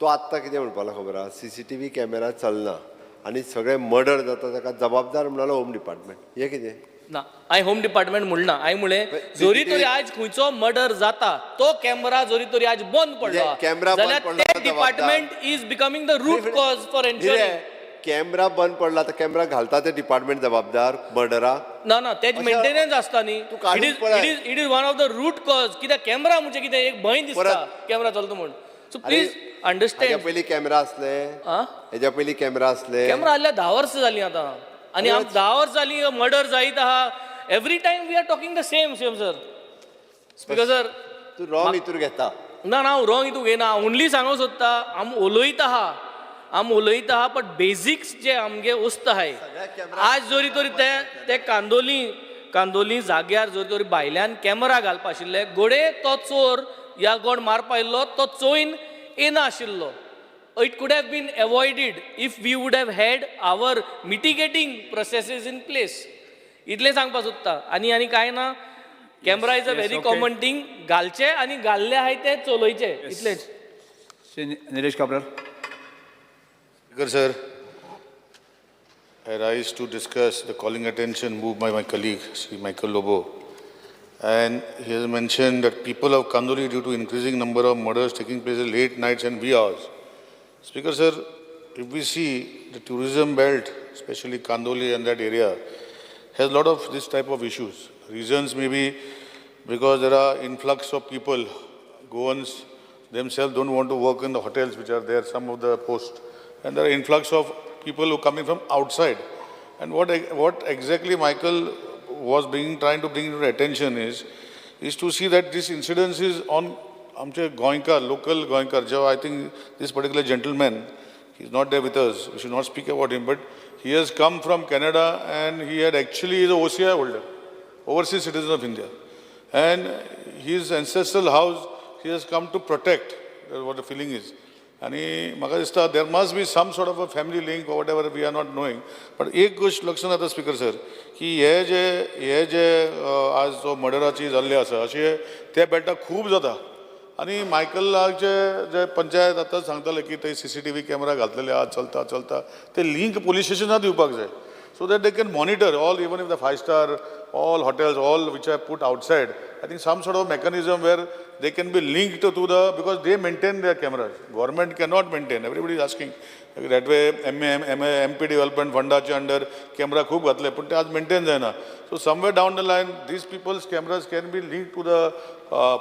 तो आत्तां कितें म्हणपाक लागलो खबर आहा, C C T V camera चलना आनी सगळे मर्डर जाता ताका जबाबदार म्हणालो होम डिपार्टमेंट, हें कितें? ना, हांवें होम डिपार्टमेंट म्हणना. हांवें म्हणलें जोरी तरी आयज खंयचो मर्डर जाता तो कॅमेरा जोरी तरी आज बंद पडलो म्हणजे कॅमेरा बंद जाल्यार पडलो ते तो जबाबदार. Department is becoming the root cause for ensuring. Camera बंद पडला तर कॅमेरा घालता ते डिपार्टमेंट जबाबदार मर्डरा? ना ना, तेज मेंटेनन्स आसता न्ही. तूं it काडून is पळय. It is one of the root cause, कित्याक कॅमेरा म्हणजे कितें एक भंय दिसता परत. कॅमेरा चलता म्हूण. सो प्लीज हेज्या अंडरस्टँड. पयलीं कॅमेरा आसले? हेज्या पयलीं कॅमेरा आसले? कॅमेरा आसल्यार 10 वर्सां जालीं आतां, आनी आम 10 वर्सां जालीं मर्डर जायत आहा. Every time we are talking the same same sir. Speaker sir, तूं रॉंग हितूर घेता. ना ना, हांव रॉंग हितून घेयना. ओनली सांगूंक सोदता, आम उलयता आहा, आम उलयता आहा, बट बेजिक्स जे आमगे वस्त आहाय, आज जरी तरी ते ते कांदोली कांदोली जाग्यार जरी तरी भायल्यान कॅमेरा घालपा आशिल्ले, घडये तो चोर या कोण मारपा आयिल्लो तो चोयन येना आशिल्लो. It could have been avoided if we would have had our mitigating processes in place. इतलें सांगपाक सोदता आनी आनी कांय ना. Camera is a very common thing, घालचे आनी घाल्ले आहाय ते चलयचे, इतलेंच. Shri Nilesh Cabral. Speaker sir, I rise to discuss the calling attention moved by my colleague, Sri Michael Lobo. And he has mentioned that people of Kandoli due to increasing number of murders taking place at late nights and wee hours. Speaker sir, if we see the tourism belt, especially Kandoli and that area, has a lot of this type of issues. Reasons may be because there are influx of people. Goans themselves don't want to work in the hotels which are there, some of the posts. And there are influx of people who are coming from outside. And what exactly Michael was trying to bring to attention is to see that this incidence is on आमचे गोंयकार, local Goenkar, जो I think this particular gentleman, he is not there with us, we should not speak about him, but he has come from Canada and he had actually is a OCI holder, overseas citizen of India. And his ancestral house, he has come to protect, that's what the feeling is. आणि म्हाका दिसता there must be some sort of a family link, whatever we are not knowing. But एक गोश्ट लक्षात येता speaker sir, की हे जे आज जो मर्डराची जाल्ली आसा, अशें त्या बेल्टाक खूब जाता. आनी मायकलाचे जे पंचायत आतां सांगताले की ते सीसीटीव्ही कॅमेरा घातलेले आहा, चलता चलता, ते लिंक पोलीस स्टेशनात दिवपाक जाय, so that they can monitor all, even if the five star, all hotels, all which are put outside. I think some sort of mechanism where they can be linked to the, because they maintain their cameras. Government cannot maintain. Everybody is asking. That way, M A MP development फंडाचे under camera खूब घातले, पण ते आज maintain जायना. So somewhere down the line, these people's cameras can be linked to the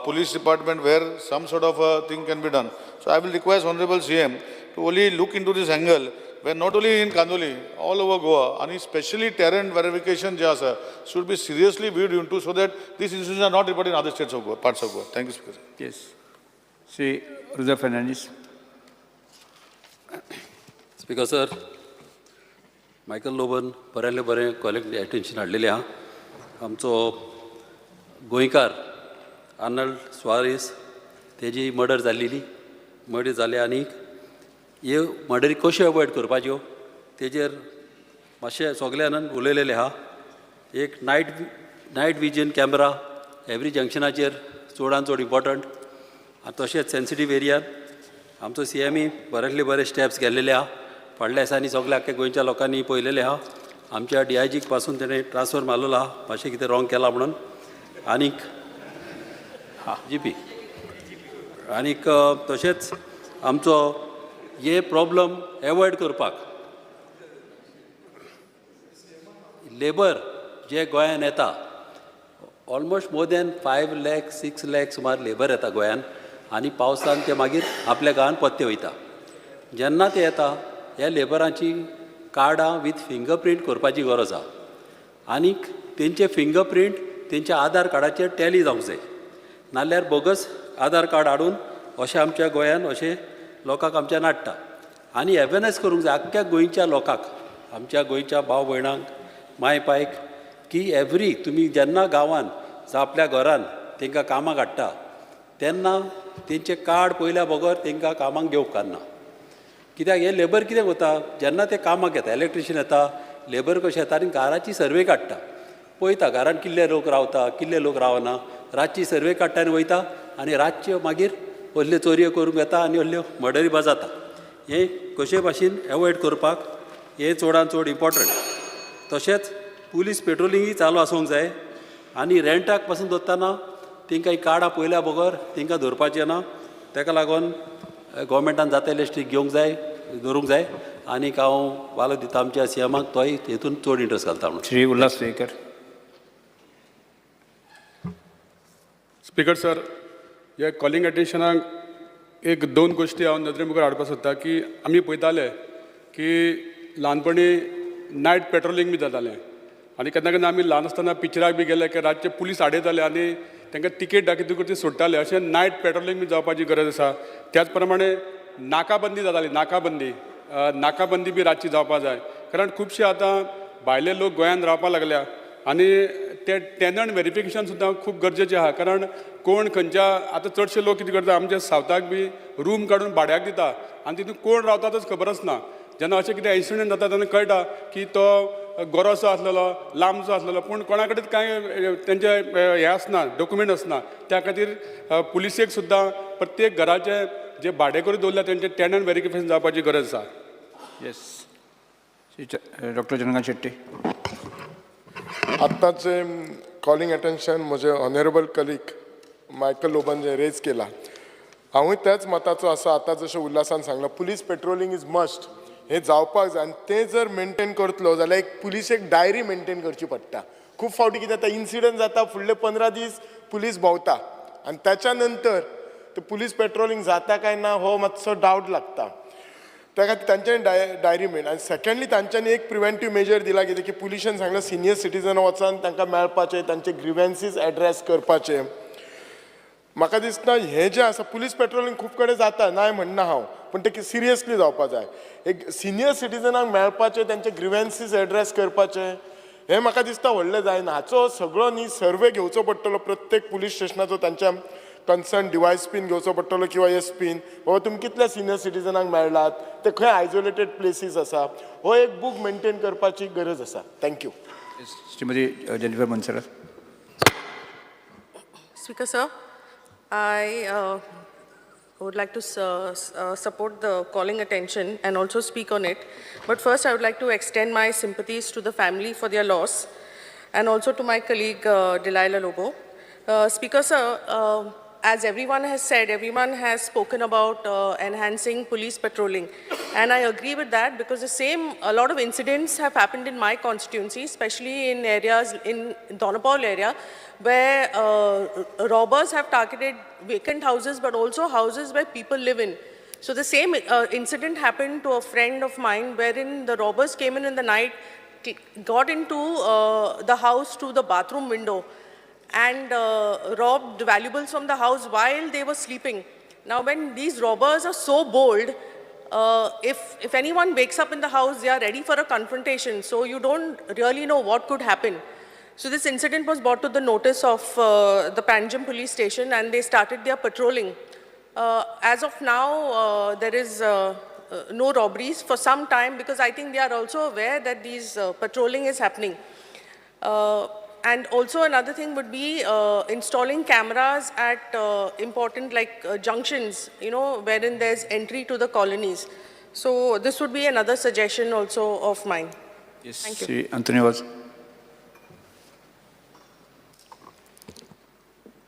police department where some sort of a thing can be done. So I will request Honorable CM to only look into this angle where not only in Kandoli, all over Goa, and especially terrain verification जे आसा should be seriously viewed into so that these incidents are not reported in other states of Goa, parts of Goa. Thank you, Speaker. Yes. Shri Rudra Fernandes. Speaker sir, Michael लोबन बऱ्यांतलें बरें calling attention हाडलेलें आहा. आमचो गोंयकार Arnold Soares, तेजी murder जाल्लेली. Murder जाले आनी ह्यो मर्डरी कश्यो एवॉयड करपाच्यो तेजेर मातशें सगल्यान उलयलेलें आहा. एक नायट विजन कॅमरा एवरी जंक्शनाचेर चडान चड इम्पॉर्टंट आनी तशेंच सेन्सिटीव एरियार आमचो सीएमई बऱ्यांतले बरे स्टेप्स घेतलेले आहा. फाटल्या दिसांनी सगल्या आख्ख्या गोंयच्या लोकांनी पळयलेलें आहा. आमच्या डीआयजीक पासून तेणें ट्रान्सफर मारलेलो आहा मातशें कितें रॉंग केलां म्हणून. आनीक जीपी आनीक तशेंच आमचो हे प्रॉब्लम एवॉयड करपाक लेबर जे गोंयान येता almost more than 5 lakh 6 lakh सुमार लेबर येता गोंयान आनी पावसान ते मागीर आपल्या गांवान परते वयता. जेन्ना ते येता ह्या लेबरांची कार्डां वीथ फिंगरप्रिंट करपाची गरज आहा आनीक तेंचे फिंगरप्रिंट तेंच्या आधार कार्डाचेर टॅली जावंक जाय, नाल्यार बोगस आधार कार्ड हाडून अशें आमच्या गोंयान अशें लोकांक आमच्या नाडटा. आनी एवेरनस करूंक जाय आख्ख्या गोंयच्या लोकांक, आमच्या गोंयच्या भाव भयणांक माय पायक की एवरी तुमी जेन्ना गांवान जावं आपल्या घरान तांकां कामाक हाडटा तेन्ना तेंचें कार्ड पळयल्या बगर तांकां कामाक घेवंक उपकारना. कित्याक हे लेबर कितें करता जेन्ना ते कामाक येता इलेक्ट्रिशियन येता लेबर कशें येता आनी घराची सर्वे काडटा, पळयता घरान कितले लोक रावता कितले लोक रावना, रातची सर्वे काडटा आनी वयता आनी रातच्यो मागीर असल्यो चोरयो करूंक येता आनी असल्यो मर्डरी बा जाता. हें कशे भाशेन एवॉयड करपाक हें चडान चड इम्पॉर्टंट. तशेंच पुलीस पेट्रोलिंगूय चालू आसूंक जाय आनी रेंटाक पासून दवरतना तांकां कार्डां पळयल्या बगर तांकां धरपाचें ना. ताका लागून गोवोरमेंटान जाता जाल्यार स्ट्रीक घेवंक जाय, धरूंक जाय. आनीक हांव वालो दिता आमच्या सीएमाक, तोय हेतून चड इंट्रस्ट घालता म्हणून. श्री उल्हास तुयेकर. स्पीकर सर, ह्या कॉलिंग अटेन्शनाक एक दोन गोश्टी हांव नदरे मुखार हाडपाक सोदता की आमी पळयताले की ल्हानपणी नायट पेट्रोलिंग बी जातालें आनी केन्ना केन्ना आमी ल्हान आसतना पिक्चराक बी गेले की रातचे पुलीस आडयताले आनी तांकां तिकेट दाखयतकूच ती सोडटाले. अशें नायट पेट्रोलिंग बी जावपाची गरज आसा. त्याच प्रमाणे नाकाबंदी जाताली, नाकाबंदी नाकाबंदी बी रातची जावपाक जाय, कारण खुबशे आतां भायले लोक गोंयांत रावपाक लागल्या आनी ते टेनंट वेरिफिकेशन सुद्दां खूब गरजेचें आहा. कारण कोण खंयच्या आतां चडशे लोक कितें करता आमच्या सावथाक बी रूम काडून भाड्याक दिता आनी तितून कोण रावता तोच खबर आसना. जेन्ना अशें कितें इन्सिडंट जाता तेन्ना कळटा की तो गोरोसो आसलेलो, लांबचो आसलेलो, पूण कोणा कडेन कांय तेंचे हें आसना, डॉक्युमेंट आसना. त्या खातीर पुलिसेक सुद्दां प्रत्येक घराचे जे भाडेकरू दवरल्या तेंचे टेनंट वेरिफिकेशन जावपाची गरज आसा. Yes, doctor Chandrakant Shetty. आत्ताचे कॉलिंग अटेन्शन म्हजे ऑनरेबल कलीग मायकल लोबन जे रेज केला, हांवूय त्याच मताचो आसा. आतां जशें उल्हासान सांगलां पुलीस पेट्रोलिंग is must, हें जावपाक जाय आनी तें जर मेनटेन करतलो जाल्यार एक पुलिशेक डायरी मेनटेन करची पडटा. खूब फावटी कितें जाता इन्सिडंट जाता, फुडले 15 दीस पुलीस भोंवता आनी ताच्या नंतर ते पुलीस पेट्रोलिंग जाता काय ना हो मातसो डावट लागता. त्या खातीर तांच्यांनी डायरी मेन आनी सेकंडली तांच्यांनी एक प्रिवेंटीव मेजर दिला कितें की पुलिशेन सांगलें सिनियर सिटीजन वचोन तांकां मेळपाचें, तांचे ग्रिवेन्सीस एड्रेस करपाचे. म्हाका दिसता हें जें आसा पुलीस पेट्रोलिंग खूब कडेन जाता, नाय म्हणना हांव, पूण तें सिरियसली जावपा जाय. एक सिनियर सिटीजनाक मेळपाचें, तांचे ग्रिवेन्सीस एड्रेस करपाचें, हें म्हाका दिसता व्हडलें जायना. हाचो सगळो न्ही सर्वे घेवचो पडटलो प्रत्येक पुलीस स्टेशनाचो, तांच्या कन्सर्न डिवायस पीन घेवचो पडटलो किंवा एस पीन, बाबा तुमी कितल्या सिनियर सिटीजनाक मेळ्ळात, ते खंय आयसोलेटेड प्लेसीस आसा, हो एक बूक मेनटेन करपाची गरज आसा. Thank you. Shrimati Jennifer Monserrate. Speaker sir, I would like to support the calling attention and also speak on it. But first, I would like to extend my sympathies to the family for their loss and also to my colleague Delilah Lobo. Speaker sir, as everyone has said, everyone has spoken about enhancing police patrolling. And I agree with that because the same, a lot of incidents have happened in my constituency, especially in areas, in Dona Paula area, where robbers have targeted vacant houses, but also houses where people live in. So the same incident happened to a friend of mine, wherein the robbers came in the night, got into the house through the bathroom window, and robbed valuables from the house while they were sleeping. Now, when these robbers are so bold, if anyone wakes up in the house, they are ready for a confrontation. So you don't really know what could happen. So this incident was brought to the notice of the Panjim police station, and they started their patrolling. As of now, there is no robberies for some time, because I think they are also aware that these patrolling is happening. And also another thing would be installing cameras at important junctions, you know, wherein there's entry to the colonies. So this would be another suggestion also of mine. Yes, Thank you. Shri Antonio Vaz.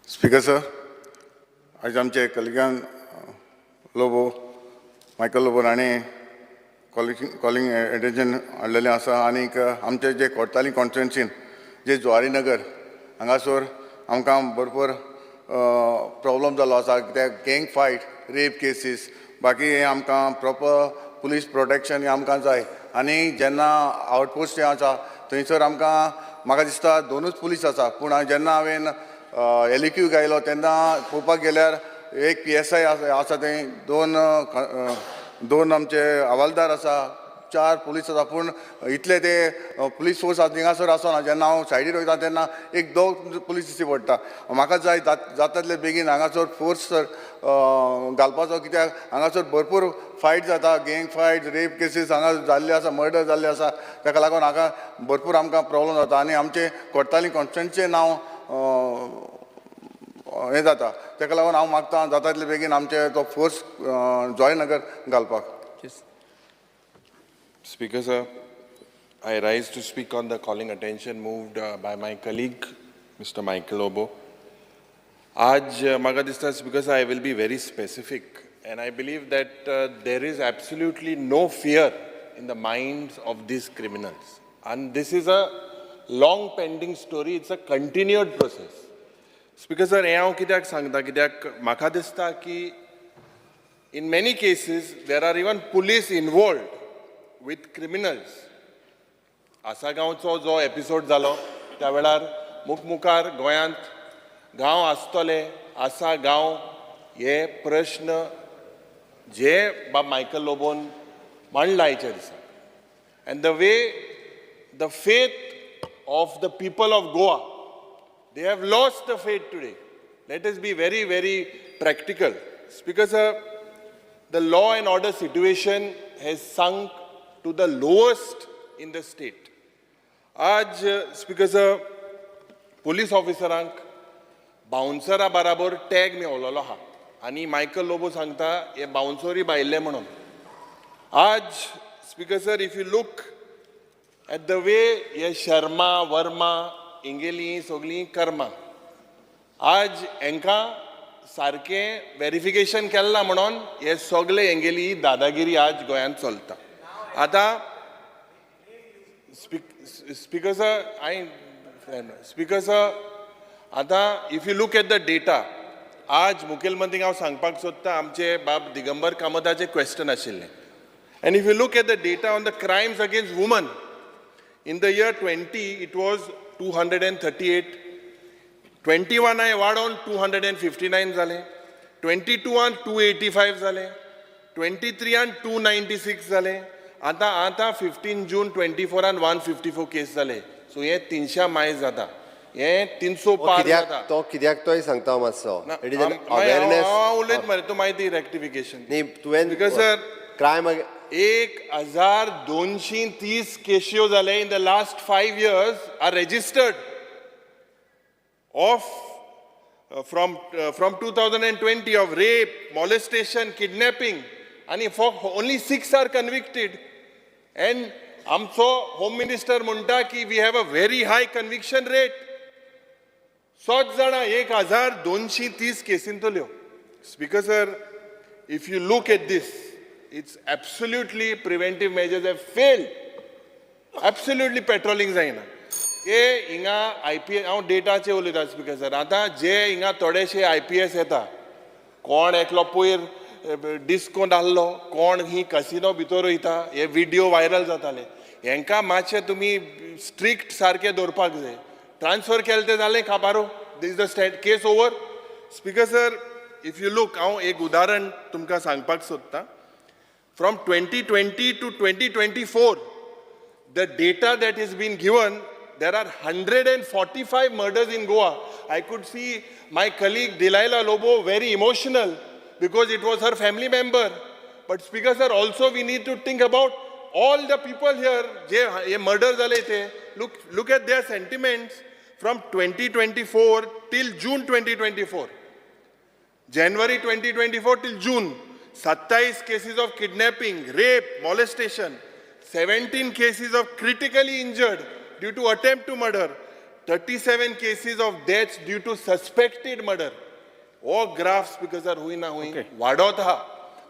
Speaker sir, आयज आमचे कलिगान Lobo, Michael Lobo हाणें calling attention हाडलेलें आसा. आनीक आमचे जे कोर्ताली कॉन्स्टिट्युएन्सीन जे जुवारी नगर हांगासर आमकां भरपूर प्रॉब्लम जाल्लो आसा, कित्याक गँग फायट, रेप केसीस, बाकी हें आमकां प्रॉपर पुलीस प्रोटेक्शन हें आमकां जाय. आनी जेन्ना आवटपोस्ट जें आसा थंयसर आमकां म्हाका दिसता दोनूच पुलीस आसा, पूण जेन्ना हांवें एल क्यू गायलो तेन्ना पळोवपाक गेल्यार एक PSI आसा थंय, दोन आमचे हवालदार आसा, 4 पुलीस आसा, पूण इतले ते पुलीस फोर्स थिंगासर आसना. जेन्ना हांव सायडीर वयता तेन्ना एक दोग पुलीस दिश्टी पडटा. म्हाका जाय जाता तितले बेगीन हांगासर फोर्स घालपाचो, कित्याक हांगासर भरपूर फायट जाता, गँग फायट, रेप केसीस हांगा जाल्ले आसा, मर्डर जाल्ले आसा. ताका लागून हांगा भरपूर आमकां प्रॉब्लम जाता आनी आमचे कोर्ताली कॉन्स्टिट्युएन्सीचें नांव हें जाता. ताका लागून हांव मागता जाता तितले बेगीन आमचे तो फोर्स जॉयनगर घालपाक. Speaker sir, I rise to speak on the calling attention moved by my colleague, Mr. Michael Lobo. आज म्हाका दिसता Speaker sir, I will be very specific, and I believe that there is absolutely no fear in the minds of these criminals. And this is a long pending story, it's a continued process. Speaker sir, हें हांव कित्याक सांगता, कित्याक म्हाका दिसता की in many cases there are even police involved with criminals. आसागांवचो जो episode जालो त्या वेळार मुखमुखार गोंयांत गांव आसतले, आसा गांव हे प्रश्न जे बाब मायकल लोबोन मांडला आयच्या दिसा. And the way the faith of the people of Goa, they have lost the faith today. Let us be very very practical. Speaker sir, the law and order situation has sunk to the lowest in the state. आज speaker sir, police ऑफिसरांक बाउन्सरा बराबर tag मेवलेलो आहा आनी Michael Lobo सांगता हे बाउन्सरूय भायले म्हणून. आज speaker sir, if you look at the way हे शर्मा वर्मा हेंगेली सगळीं कर्मां, आज हेंकां सारकें वेरिफिकेशन केलां म्हणून हे सगळे हेंगेली दादागिरी आज गोंयांत चलता. आतां स्पीकर सर, हांवें स्पीकर सर, आतां if you look at the data, आज मुखेलमंत्रीक हांव सांगपाक सोदता आमचे बाब दिगंबर कामताचें क्वेश्चन आशिल्लें. And if you look at the data on the crimes against woman, in the year 20 it was 238, 21 हांवें वाडोवन 259 जालें, 22 285 जालें, 23 296 जालें. आतां आतां 15 जून 24 154 केस जाले. सो हे 300 मायज जाता, हे 300 पार जाता. तो कित्याक तोय सांगता मातसो. It is an awareness. हांव उलयत मरे, तूं मागीर ती रेक्टिफिकेशन. न्ही, तुवें because sir crime 1230 केश्यो जाले in the last 5 years are registered of from 2020 of rape, molestation, kidnapping, आनी for only 6 are convicted. And आमचो होम मिनिस्टर म्हणटा की we have a very high conviction rate. 7 जाणां 1230 केसींतल्यो. Speaker sir, if you look at this, it's absolutely preventive measures have failed. Absolutely patrolling जायना. ते हिंगा IPS, हांव डेटाचे उलयता स्पीकर सर. आतां जे हिंगा थोडेशे IPS येता, कोण एकलो पयर डिस्कोन आहलो, कोण ही कसिनो भितर वयता, हे विडियो व्हायरल जाताले. हेंकां मातशें तुमी स्ट्रिक्ट सारकें दवरपाक जाय. ट्रान्सफर केलें तें जालें काबारो, this the state case over. Speaker sir, if you look, हांव एक उदाहरण तुमकां सांगपाक सोदतां. From 2020 to 2024, the data that has been given, there are 145 murders in Goa. I could see my colleague Delilah Lobo very emotional because it was her family member. But Speaker sir, also we need to think about all the people here J hey murder जाले ते. Look at their sentiments from 2024 till June 2024. January 2024 till June, 27 cases of kidnapping, rape, molestation, 17 cases of critically injured due to attempt to murder, 37 cases of deaths due to suspected murder. हो graph speaker sir हुंय ना हुंय वाडत आहा.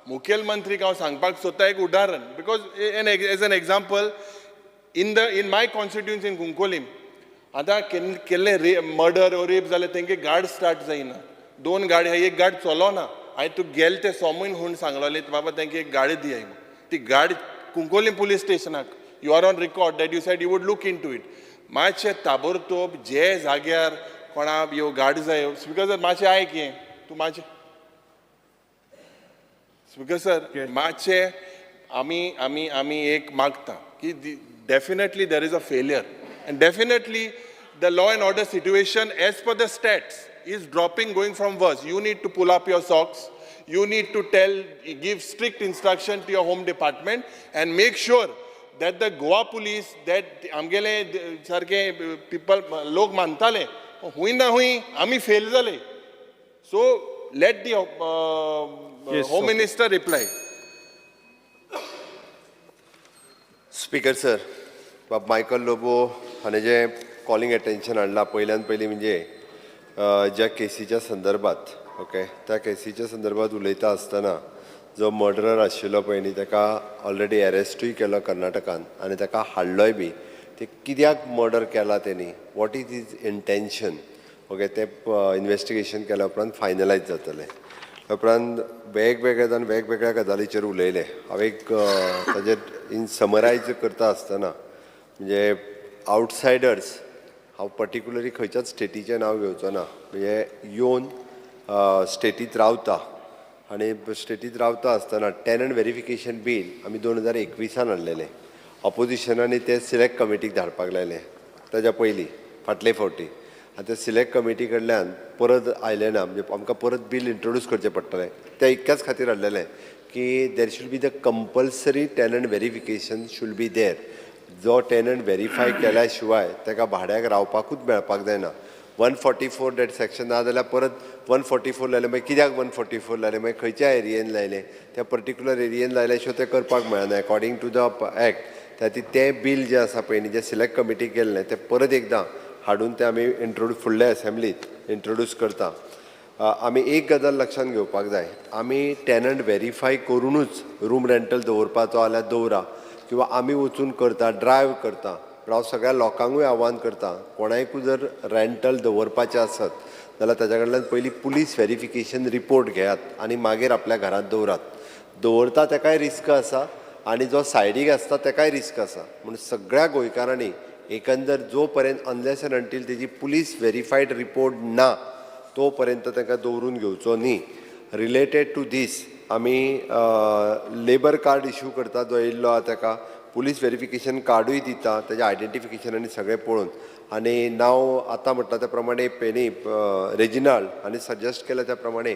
मुखेलमंत्रीक हांव सांगपाक सोदता एक उदाहरण, because as an example, in my constituency in Cuncolim आतां केल्ले रे मर्डर ओ रेप जाले, तेंगे गार्ड स्टार्ट जायना. दोन गाडी आहा, एक गाड चलोना. हांवें तूं गेले ते सोमून म्हूण सांगलोले, बाबा तेंके एक गाडी दियाय म्हूण. ती गाडी कुंकोलीम पुलीस स्टेशनाक, you are on record that you said you would look into it. मातशें ताबडतोब जे जाग्यार कोणा यो गाडी जाय. स्पीकर सर, मातशें आयक हें तूं मातशें. स्पीकर सर, मातशें आमी एक मागता की definitely there is a failure and definitely the law and order situation as per the stats is dropping, going from worse. You need to pull up your socks. You need to give strict instruction to your home department and make sure that the Goa police, that आमगेले सारके people लोक मानताले, हुंय ना हुंय आमी fail जाले. So let the home minister reply. Speaker sir, बाब Michael Lobo हाणें जें कॉलिंग एटेन्शन हाडलां, पयल्यान पयलीं म्हणजे ज्या केसीच्या संदर्भात, ओके, त्या केसीच्या संदर्भात उलयता आसतना जो मर्डरर आशिल्लो पळय न्ही, ताका ऑलरेडी एरेस्टूय केलो कर्नाटकान आनी ताका हाडलोय बी. ते कित्याक मर्डर केला तेणी, what is his intention, okay, तें इन्वेस्टिगेशन केल्या उपरांत फायनलायज जातलें. उपरांत वेगवेगळे जाण वेगवेगळ्या गजालीचेर उलयले. हांव एक ताजेर इन समरायज करता आसतना म्हणजे आवटसायडर्स, हांव पर्टिक्युलरली खंयच्याच स्टेटीचें नांव घेवचो ना, म्हणजे येवन स्टेटींत रावता आनी स्टेटींत रावता आसतना टेनंट वेरिफिकेशन बील आमी 2021 हाडलेलें. ऑपोजिशनांनी तें सिलेक्ट कमिटीक धाडपाक लायलें ताज्या पयलीं फाटले फावटी, आनी ते सिलेक्ट कमिटी कडल्यान परत आयलें ना, म्हणजे आमकां परत बील इंट्रोड्यूस करचें पडटलें. त्या इतक्याच खातीर हाडलेलें की there should be the compulsory tenant verification should be there. जो टेनंट वेरीफाय केल्या शिवाय ताका भाड्याक रावपाकूच मेळपाक जायना. 144 that section ना जाल्यार परत 144 लायलें, मागीर कित्याक 144 लायलें, मागीर खंयच्या एरियेन लायलें, त्या पर्टिक्युलर एरियेन लायल्या शिवाय तें करपाक मेळना अकॉर्डिंग टू the act. त्या खातीर तें बील जें आसा पळय न्ही, जें सिलेक्ट कमिटीक गेल्लें तें परत एकदां हाडून तें आमी इंट्रोड्यूस फुडल्या एसेंब्लीत इंट्रोड्यूस करता. आमी एक गजाल लक्षांत घेवपाक जाय, आमी टेनंट वेरीफाय करुनूच रूम रेंटल दवरपाचो जाल्यार दवरा, किंवा आमी वचून करता, ड्रायव करता. पूण हांव सगळ्या लोकांकूय आव्हान करता, कोणाकूय जर रेंटल दवरपाचें आसत जाल्यार ताच्या कडल्यान पयलीं पुलीस वेरिफिकेशन रिपोर्ट घेयात आनी मागीर आपल्या घरांत दवरात. दवरता ताकाय रिस्क आसा आनी जो सायडीक आसता ताकाय रिस्क आसा. म्हूण सगळ्या गोंयकारांनी एकंदर जो पर्यंत अनलेस एंड अंटील तेजी पुलीस वेरीफायड रिपोर्ट ना तो पर्यंत तांकां दवरून घेवचो न्ही. रिलेटेड टू दीस आमी लेबर कार्ड इशू करता, जो येयल्लो आहा ताका पुलीस वेरिफिकेशन कार्डूय दिता, तेजें आयडेंटिफिकेशन आनी सगळें पळोवन. आनी नांव आतां म्हटलां त्या प्रमाणे पेनी रेजिनाल्ड आनी सजेस्ट केल्या त्या प्रमाणे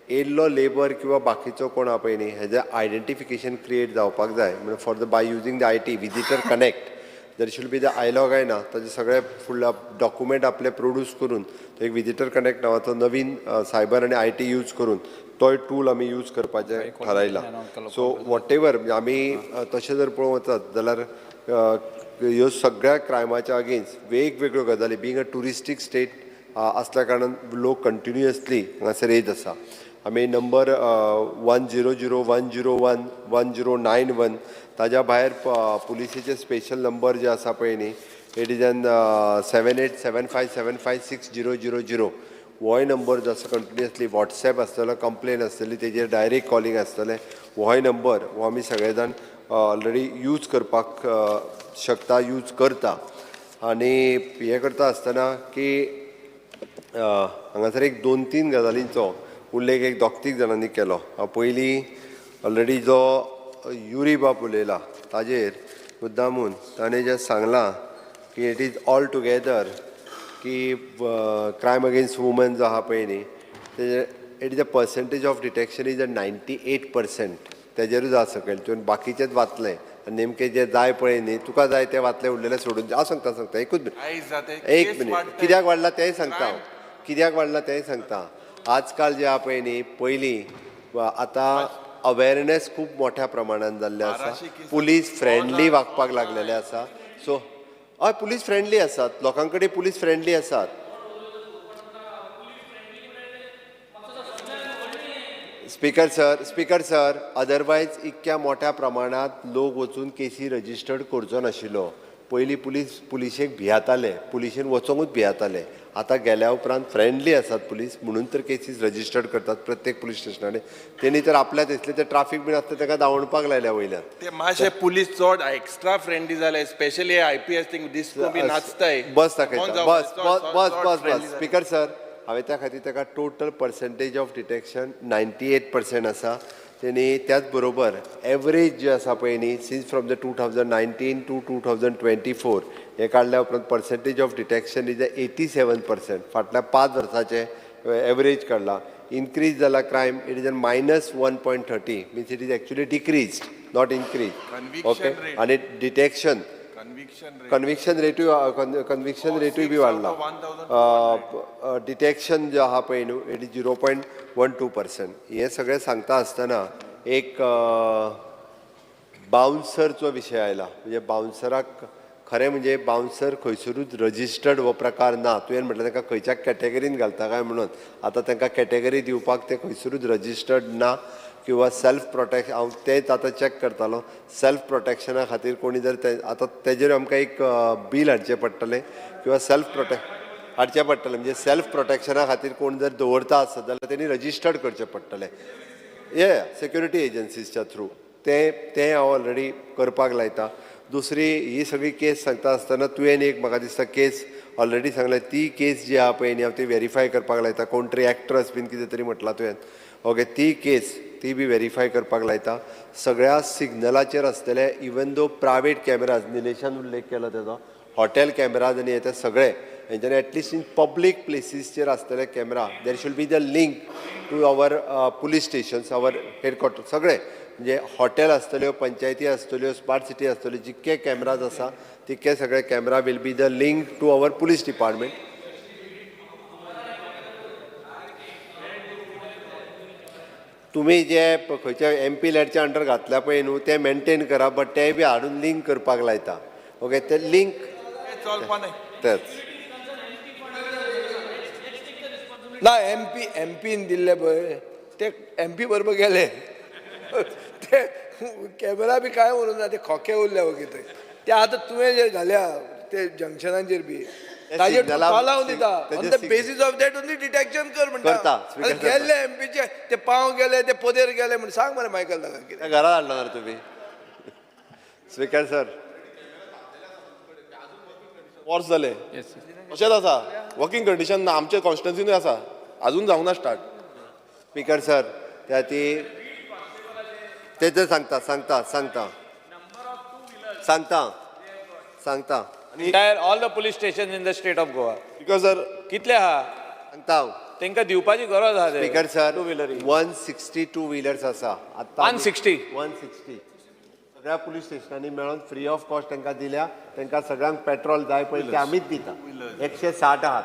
येयल्लो लेबर किंवा बाकीचो कोण आहा पळय न्ही, हेजें आयडेंटिफिकेशन क्रिएट जावपाक जाय. म्हणून for the by using the IT visitor connect there should be the आयलो काय ना ताजे सगळे फुडल्या डॉक्युमेंट आपले प्रोड्यूस करून तो एक विजिटर कनेक्ट नांवाचो नवीन सायबर आनी I T use करून तोय टूल आमी यूज करपाचें थारायलां. सो what ever म्हणजे आमी तशें जर पळोवंक वचत जाल्यार ह्यो सगळ्या क्रायमाच्या अगेन्स्ट वेगवेगळ्यो गजाली, बींग अ ट्युरिस्टीक स्टेट आसल्या कारणान लोक कंटिन्युअसली हांगासर येयत आसा. आमी नंबर 100 101 1091, ताज्या भायर पुलिसेचे स्पेशल नंबर जे आसा पळय न्ही, it is an 787575 6000, होय नंबर जो आसा कंटिन्युअसली वॉट्सॅप आसतलो, कंप्लेन आसतली तेजेर डायरेक्ट कॉलिंग आसतलें, होय नंबर हो आमी सगळे जाण ऑलरेडी यूज करपाक शकता, यूज करता. आनी हें करता आसतना की हांगासर एक 2-3 गजालींचो उल्लेख एक 2-3 जाणांनी केलो. हांव पयलीं ऑलरेडी जो युरी बाब उलयला ताजेर मुद्दामून ताणें जें सांगलां की it is all together की क्रायम अगेन्स्ट वुमन जो आहा पळय न्ही, तेजें it is a percentage of detection is a 98%. तेजेरूच आसा सकयल. तुवें बाकीचेच वाचलें आनी नेमकें जें जाय पळय न्ही, तुका जाय तें वाचलें, उरलेलें सोडून. हांव सांगता सांगता, एकूच मिनट, एक मिनट. कित्याक वाडला तेंय सांगता हांव, कित्याक वाडला तेंय सांगता. आजकाल जे आहा पळय न्ही, पयलीं आतां अवेरनेस खूब मोठ्या प्रमाणान जाल्लें आसा, पुलीस फ्रेंडली वागपाक लागलेले आसा. सो हय, पुलीस फ्रेंडली आसात, लोकां कडेन पुलीस फ्रेंडली आसात. Speaker sir, speaker sir, otherwise इतक्या मोठ्या प्रमाणांत लोक वचून केसी रजिस्टर्ड करचो नाशिल्लो. पयलीं पुलीस पुलिशेक भियाताले, पुलिशेन वचोंकूच भियाताले. आतां गेल्या उपरांत फ्रेंडली आसात पुलीस, म्हणून तर केसीस रजिस्टर्ड करतात प्रत्येक पुलीस स्टेशनांनी. तेणी तर आपल्या थंयसले ते ट्राफीक बीन आसता ताका धांवणपाक लायल्या वयल्यान. ते मातशे पुलीस चड एक्स्ट्रा फ्रेंडली जाले, स्पेशली आयपीएस थिंग डिस्को बी नाचताय. बस दाखयता, बस बस बस बस बस. स्पीकर सर, हांवें त्या खातीर ताका टोटल पर्संटेज ऑफ डिटेक्शन 98% आसा. तेणी त्याच बरोबर एवरेज जे आसा पळय न्ही, since from the 2019 to 2024 हें काडल्या उपरांत percentage of detection is 87%. फाटल्या 5 वर्साचें एवरेज काडला. इनक्रीज जाला crime, it is a -1.30, means it is actually decrease, not increase. Okay. आनी डिटेक्शन कन्विक्शन रेटूय, कन्विक्शन रेटूय बी वाडला. डिटेक्शन जे आहा पळय न्हू, it is 0.12%. हें सगळें सांगता आसतना एक बाउन्सरचो विशय आयला. म्हणजे बाउन्सराक खरें म्हणजे बाउन्सर खंयसरूच रजिस्टर्ड हो प्रकार ना. तुवें म्हटलें तांकां खंयच्या कॅटेगरीन घालता काय म्हणून, आतां तांकां कॅटेगरी दिवपाक ते खंयसरूच रजिस्टर्ड ना. किंवा सेल्फ प्रोटेक्शन, हांव तेंच आतां चॅक करतालो, सेल्फ प्रोटेक्शना खातीर कोणी जर ते आतां तेजेर आमकां एक बील हाडचें पडटलें किंवा सेल्फ प्रोटेक्ट हाडचें पडटलें. म्हणजे सेल्फ प्रोटेक्शना खातीर कोण जर दवरता आसत जाल्यार तेणी रजिस्टर्ड करचें पडटलें ये सेक्युरिटी एजन्सीजच्या थ्रू. तें तें हांव ऑलरेडी करपाक लायता. दुसरी ही सगळी केस सांगता आसतना तुवें एक म्हाका दिसता केस ऑलरेडी सांगल्या, ती केस जी आहा पळय न्ही, हांव ती वेरीफाय करपाक लायता. कोण तरी एक्ट्रस बीन कितें तरी म्हटलां तुवें, ओके, ती केस ती बी वेरीफाय करपाक लायता. सगळ्या सिग्नलाचेर आसतले, इवन दो प्रायवेट कॅमेराज, निलेशान उल्लेख केलो तेजो, हॉटेल कॅमेराज आनी हे ते सगळे हेंच्यानी एटलिस्ट इन पब्लीक प्लेसीसचेर आसतले camera, there should be the link to our police stations, our headquarter. सगळे म्हणजे हॉटेल आसतल्यो, पंचायती आसतल्यो, स्मार्ट सिटी आसतल्यो, जितके कॅमेराज आसा तितके सगळे camera will be the link to our police department. तुमी जे खंयच्या एम पी लॅडच्या अंडर घातल्या पळय न्हू, ते मेनटेन करा, बट ते बी हाडून लिंक करपाक लायता. ओके, ते लिंक तेच ना. एम पी एम पीन दिल्ले पळय ते एम पी बरोबर गेले, ते कॅमेरा बी कांय उरूंक ना, ते खोके उरले वगी थंय. ते आतां तुवें जे घाल्या ते जंक्शनाचेर बी ताजेर लावन दिता, on the basis of that only detection कर म्हणटा. गेल्ले एम पीचे ते पांव गेले, ते पदेर गेले म्हण सांग मरे मायकल ताका कितें घरा हाडला ना तुमी. स्पीकर सर, वर्स जालें अशेंच आसा, वर्किंग कंडिशन ना. आमच्या कॉन्स्टिट्युन्सीनूय आसा, अजून जावंक ना स्टार्ट. स्पीकर सर, त्या ती तेच सांगता सांगता सांगता सांगता सांगता. Entire all the police station in the state of Goa. Speaker sir, कितले आहा सांगता हांव तांकां दिवपाची गरज आहा. स्पीकर सर, 160 टू व्हिलर्स आसा आतां. 160 160 सगळ्या पुलीस स्टेशनांनी मेळोन फ्री ऑफ कॉस्ट तांकां दिल्या. तांकां सगळ्यांक पेट्रोल जाय पळय ते आमीच दिता. 160 आहात.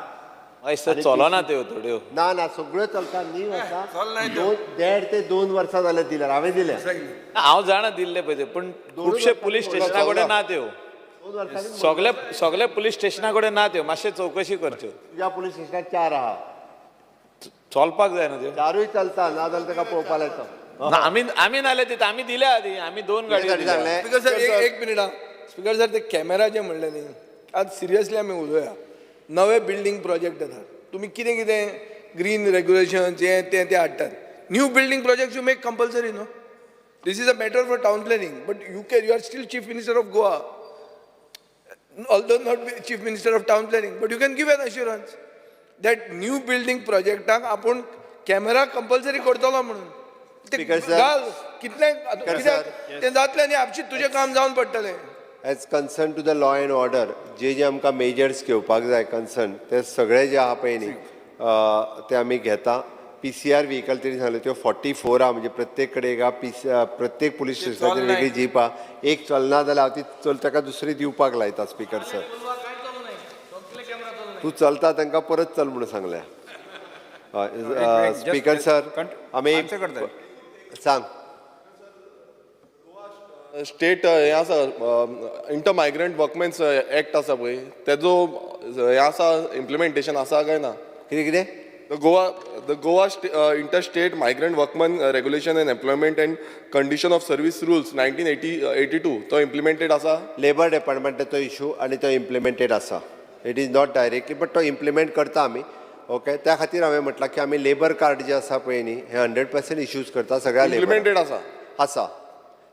हय सर, चलना त्यो थोड्यो. ना ना, सगळ्यो चलता न्ही. आसा 1.5 ते 2 वर्सां जाले दिल्यार, हांवें दिल्या. हांव जाणा दिल्ले पळय, पूण खुबशे पुलीस स्टेशना कडेन ना त्यो. सगळे सगळे पुलीस स्टेशना कडेन ना त्यो, मातशें चवकशी करच्यो. तुज्या पुलीस स्टेशनार 4 आहा, चलपाक जाय न्हू त्यो. 4ूय चलता, ना जाल्यार ताका पळोवपाक लायता. आमी आमी नाल्यार दिता, आमी दिल्या आदी, आमी 2 गाडयो दिल्या. स्पीकर सर, एक मिनट. स्पीकर सर, ते कॅमेरा जे म्हणले न्ही, आज सिरियसली आमी उलोवया. नवे बिल्डींग प्रोजेक्ट येतात, तुमी कितें कितें ग्रीन रेग्युलेशन हें तें तें हाडटात. New building project you make compulsory न्हू. This is a matter for town planning, but you can, you are still chief minister of Goa, although not chief minister of town planning, but you can give an assurance that new building projectaक आपूण camera compulsory करतलो म्हणून. ते घाल कितले कित्याक तें जातलें न्ही, आपशी तुजें काम जावन पडटलें. As concern to the law and order, जे जे आमकां मेजर्स घेवपाक जाय कन्सर्न, ते सगळे जे आहा पळय न्ही ते आमी घेता. PCR vehicle तेणी सांगले त्यो 44 आहा, म्हणजे प्रत्येक कडेन एक पी प्रत्येक पुलीस स्टेशनाचेर वेगळी जीप आहा. एक चलना जाल्यार हांव ती चल ताका दुसरी दिवपाक लायता. स्पीकर सर, तूं चलता तांकां परत चल म्हणून सांगल्या. स्पीकर सर, आमी सांग स्टेट हें आसा, इंटर मायग्रंट वर्कमेन्स एक्ट आसा पळय, तेजो हें आसा इम्प्लिमेंटेशन आसा काय ना? कितें कितें? The Goa inter state migrant workman regulation and employment and condition of service rules 1982 तो इम्प्लिमेंटेड आसा? लेबर डिपार्टमेंटाचो इशू आनी तो इम्प्लिमेंटेड आसा. It is not directly but तो इम्प्लिमेंट करता आमी. ओके, त्या खातीर हांवें म्हटलां की आमी लेबर कार्ड जे आसा पळय न्ही, हे 100% इश्यूज करता सगळ्या लेबर. इम्प्लिमेंटेड आसा? आसा.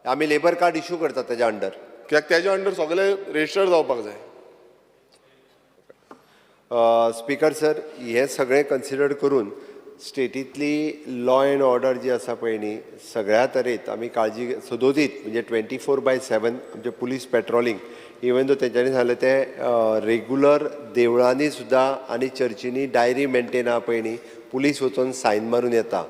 आमी लेबर कार्ड इशू करता तेज्या अंडर, कित्याक तेज्या अंडर सगळे रजिस्टर जावपाक जाय. स्पीकर सर, हे सगळें कन्सिडर करून स्टेटींतली लॉ एंड ऑर्डर जी आसा पळय न्ही, सगळ्या तरेत आमी काळजी सदोदीत, म्हणजे 24/7 आमचे पुलीस पेट्रोलिंग. इवन दो तेंच्यांनी सांगलें तें रेगुलर देवळांनी सुद्दां आनी चर्चींनी डायरी मेंटेन आहा पळय न्ही, पुलीस वचून सायन मारून येता.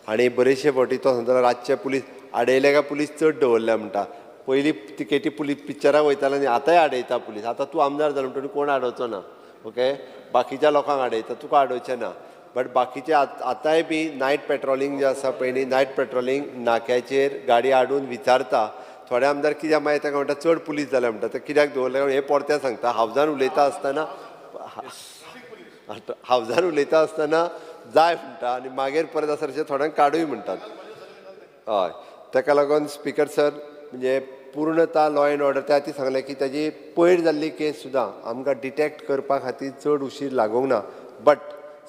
आनी बरेचशे फावटी तो सांगता रातचे पुलीस आडयले काय पुलीस चड दवरल्या म्हणटा. पयलीं तिकेटी पुलीस पिक्चराक वयताले आनी आतांय आडयता पुलीस. आतां तूं आमदार जालो म्हणटकीर कोण आडोवचो ना, ओके, बाकीच्या लोकांक आडयता, तुका आडोवचें ना. बट बाकीचे आतांय बी नायट पेट्रोलिंग जें आसा पळय न्ही, नायट पेट्रोलिंग नाक्याचेर गाडी हाडून विचारता. थोडे आमदार कित्याक मागीर ताका म्हणटा चड पुलीस जाल्या म्हणटा, ते कित्याक दवरले हें परतें सांगता. हावजान उलयता आसतना, हावजान उलयता आसतना जाय म्हणटा आनी मागीर परत आसा अशें थोड्यांक काडूय म्हणटात. हय, ताका लागून स्पीकर सर, म्हणजे पूर्णता लॉ एंड ऑर्डर त्या खातीर सांगलें की ताजी पयर जाल्ली केस सुद्दां आमकां डिटेक्ट करपा खातीर चड उशीर लागूंक ना. बट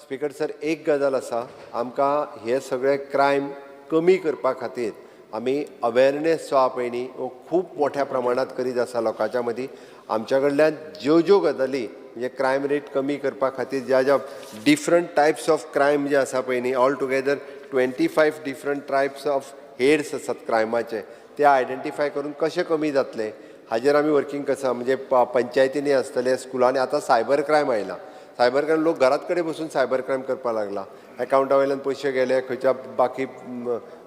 स्पीकर सर, एक गजाल आसा, आमकां हे सगळे क्रायम कमी करपा खातीर आमी अवेरनेस जो आहा पळय न्ही, हो खूब मोठ्या प्रमाणांत करीत आसा लोकांच्या मदीं. आमच्या कडल्यान ज्यो ज्यो गजाली म्हणजे क्रायम रेट कमी करपा खातीर ज्या ज्या डिफरंट टायप्स ऑफ क्रायम जे आसा पळय न्ही, all together 25 different types of heads आसात क्रायमाचे, ते आयडेंटिफाय करून कशें कमी जातले हाजेर आमी वर्कींग आसा. म्हणजे पंचायतींनी आसतले, स्कुलांनी. आतां सायबर क्रायम आयला, सायबर क्रायम लोक घरात कडेन बसून सायबर क्रायम करपाक लागला. एकावंटा वयल्यान पयशे गेले खंयच्या, बाकी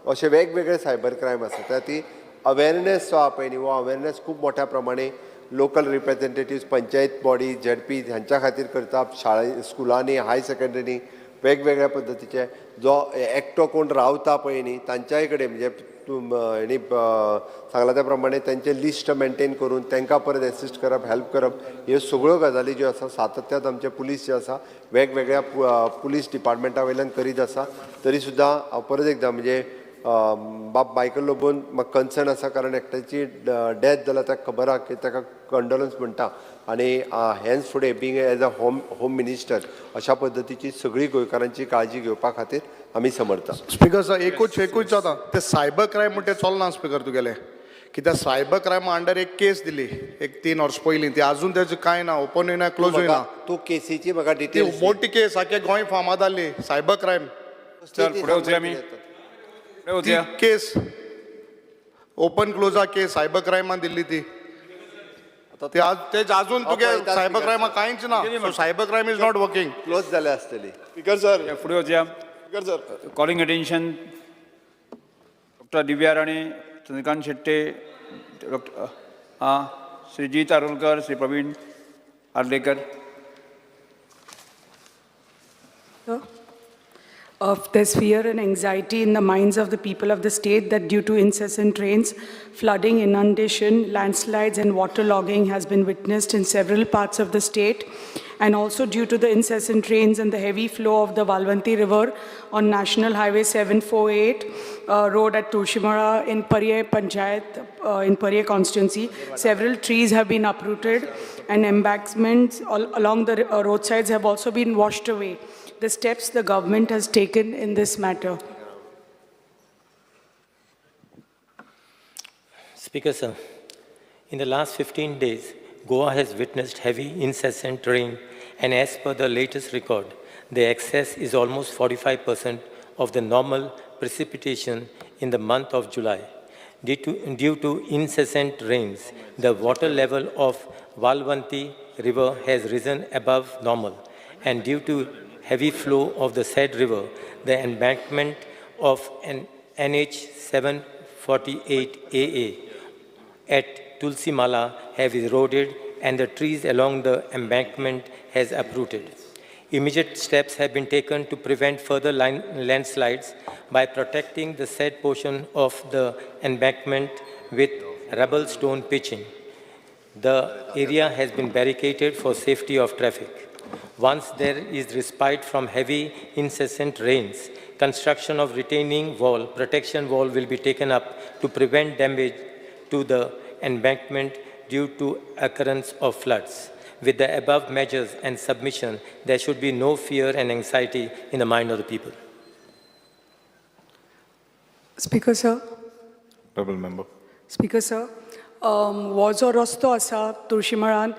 अशे वेगवेगळे सायबर क्रायम आसा. त्या ती अवेरनेस जो आहा पळय न्ही, हो अवेरनेस खूब मोठ्या प्रमाणे local representative, panchayat body, ZP हांच्या खातीर करता. शाळे स्कुलांनी, हाय सेकंडरी वेगवेगळ्या पद्दतीचे जो एकटो कोण रावता पळय न्ही तांच्याय कडेन म्हणजे हेणी सांगला त्या प्रमाणे तांचें लिस्ट मेंटेन करून तांकां परत एसिस्ट करप, हेल्प करप, ह्यो सगळ्यो गजाली ज्यो आसा सातत्यात आमचे पुलीस जे आसा वेगवेगळ्या पुलीस डिपार्टमेंटा वयल्यान करीत आसा. तरी सुद्दां हांव परत एकदां म्हणजे बाब मायकल लोबोन म्हाका कन्सर्न आसा, कारण एकट्याची डेथ जाल्या ताका खबर आहा की ताका कंडोलन्स म्हणटा. आनी हेन्स फुडें being as a home minister अशा पद्दतीची सगळी गोंयकारांची काळजी घेवपा खातीर आमी समर्था. स्पीकर सर, एकूच जाता ते सायबर क्रायम म्हणटा ते चलना स्पीकर तुगेले, कित्याक सायबर क्रायमा अंडर एक केस दिली एक 3 वर्स पयलीं, ती आजून तेजें कांय ना, ओपनूय ना, क्लोजूय ना. तूं केसीची म्हाका ती डिटेल्स मोठी केस आख्या गोंय फामाद जाल्ली सायबर क्रायम. चल फुडें वचया आमी, फुडें वचया. केस ओपन क्लोजा केस सायबर क्रायमान दिल्ली ती, ते आजून तुगे सायबर क्रायमा कांयच ना. Cyber crime is not working, close जाल्या आसतली. स्पीकर सर, फुडें वचया. Speaker sir, calling attention doctor Divya Rane, Chandrakant Shetye, doctor Shri Jeet Arolkar, Shri Praveen Arlekar. Of there's fear and anxiety in the minds of the people of the state that due to incessant rains, flooding, inundation, landslides and waterlogging has been witnessed in several parts of the state, and also due to the incessant rains and the heavy flow of the Valvanti River on National Highway 748 road at Tushimara in Parye Panchayat in Parye constituency, several trees have been uprooted and embankments all along the roadsides have also been washed away. The steps the government has taken in this matter. Speaker sir, in the last 15 days, Goa has witnessed heavy incessant rain, and as per the latest record, the excess is almost 45% of the normal precipitation in the month of July. Due to incessant rains, the water level of Valvanti River has risen above normal, and due to heavy flow of the said river, the embankment of an NH 748 AA at Tulsimala have eroded and the trees along the embankment has uprooted. Immediate steps have been taken to prevent further landslides by protecting the said portion of the embankment with rubble stone pitching. The area has been barricaded for safety of traffic. Once there is respite from heavy, incessant rains, construction of retaining wall, protection wall will be taken up to prevent damage to the embankment due to occurrence of floods. With the above measures and submission, there should be no fear and anxiety in the mind of the people. Speaker sir. Honorable member. Speaker sir, हो जो रस्तो आसा तुळशीमळान,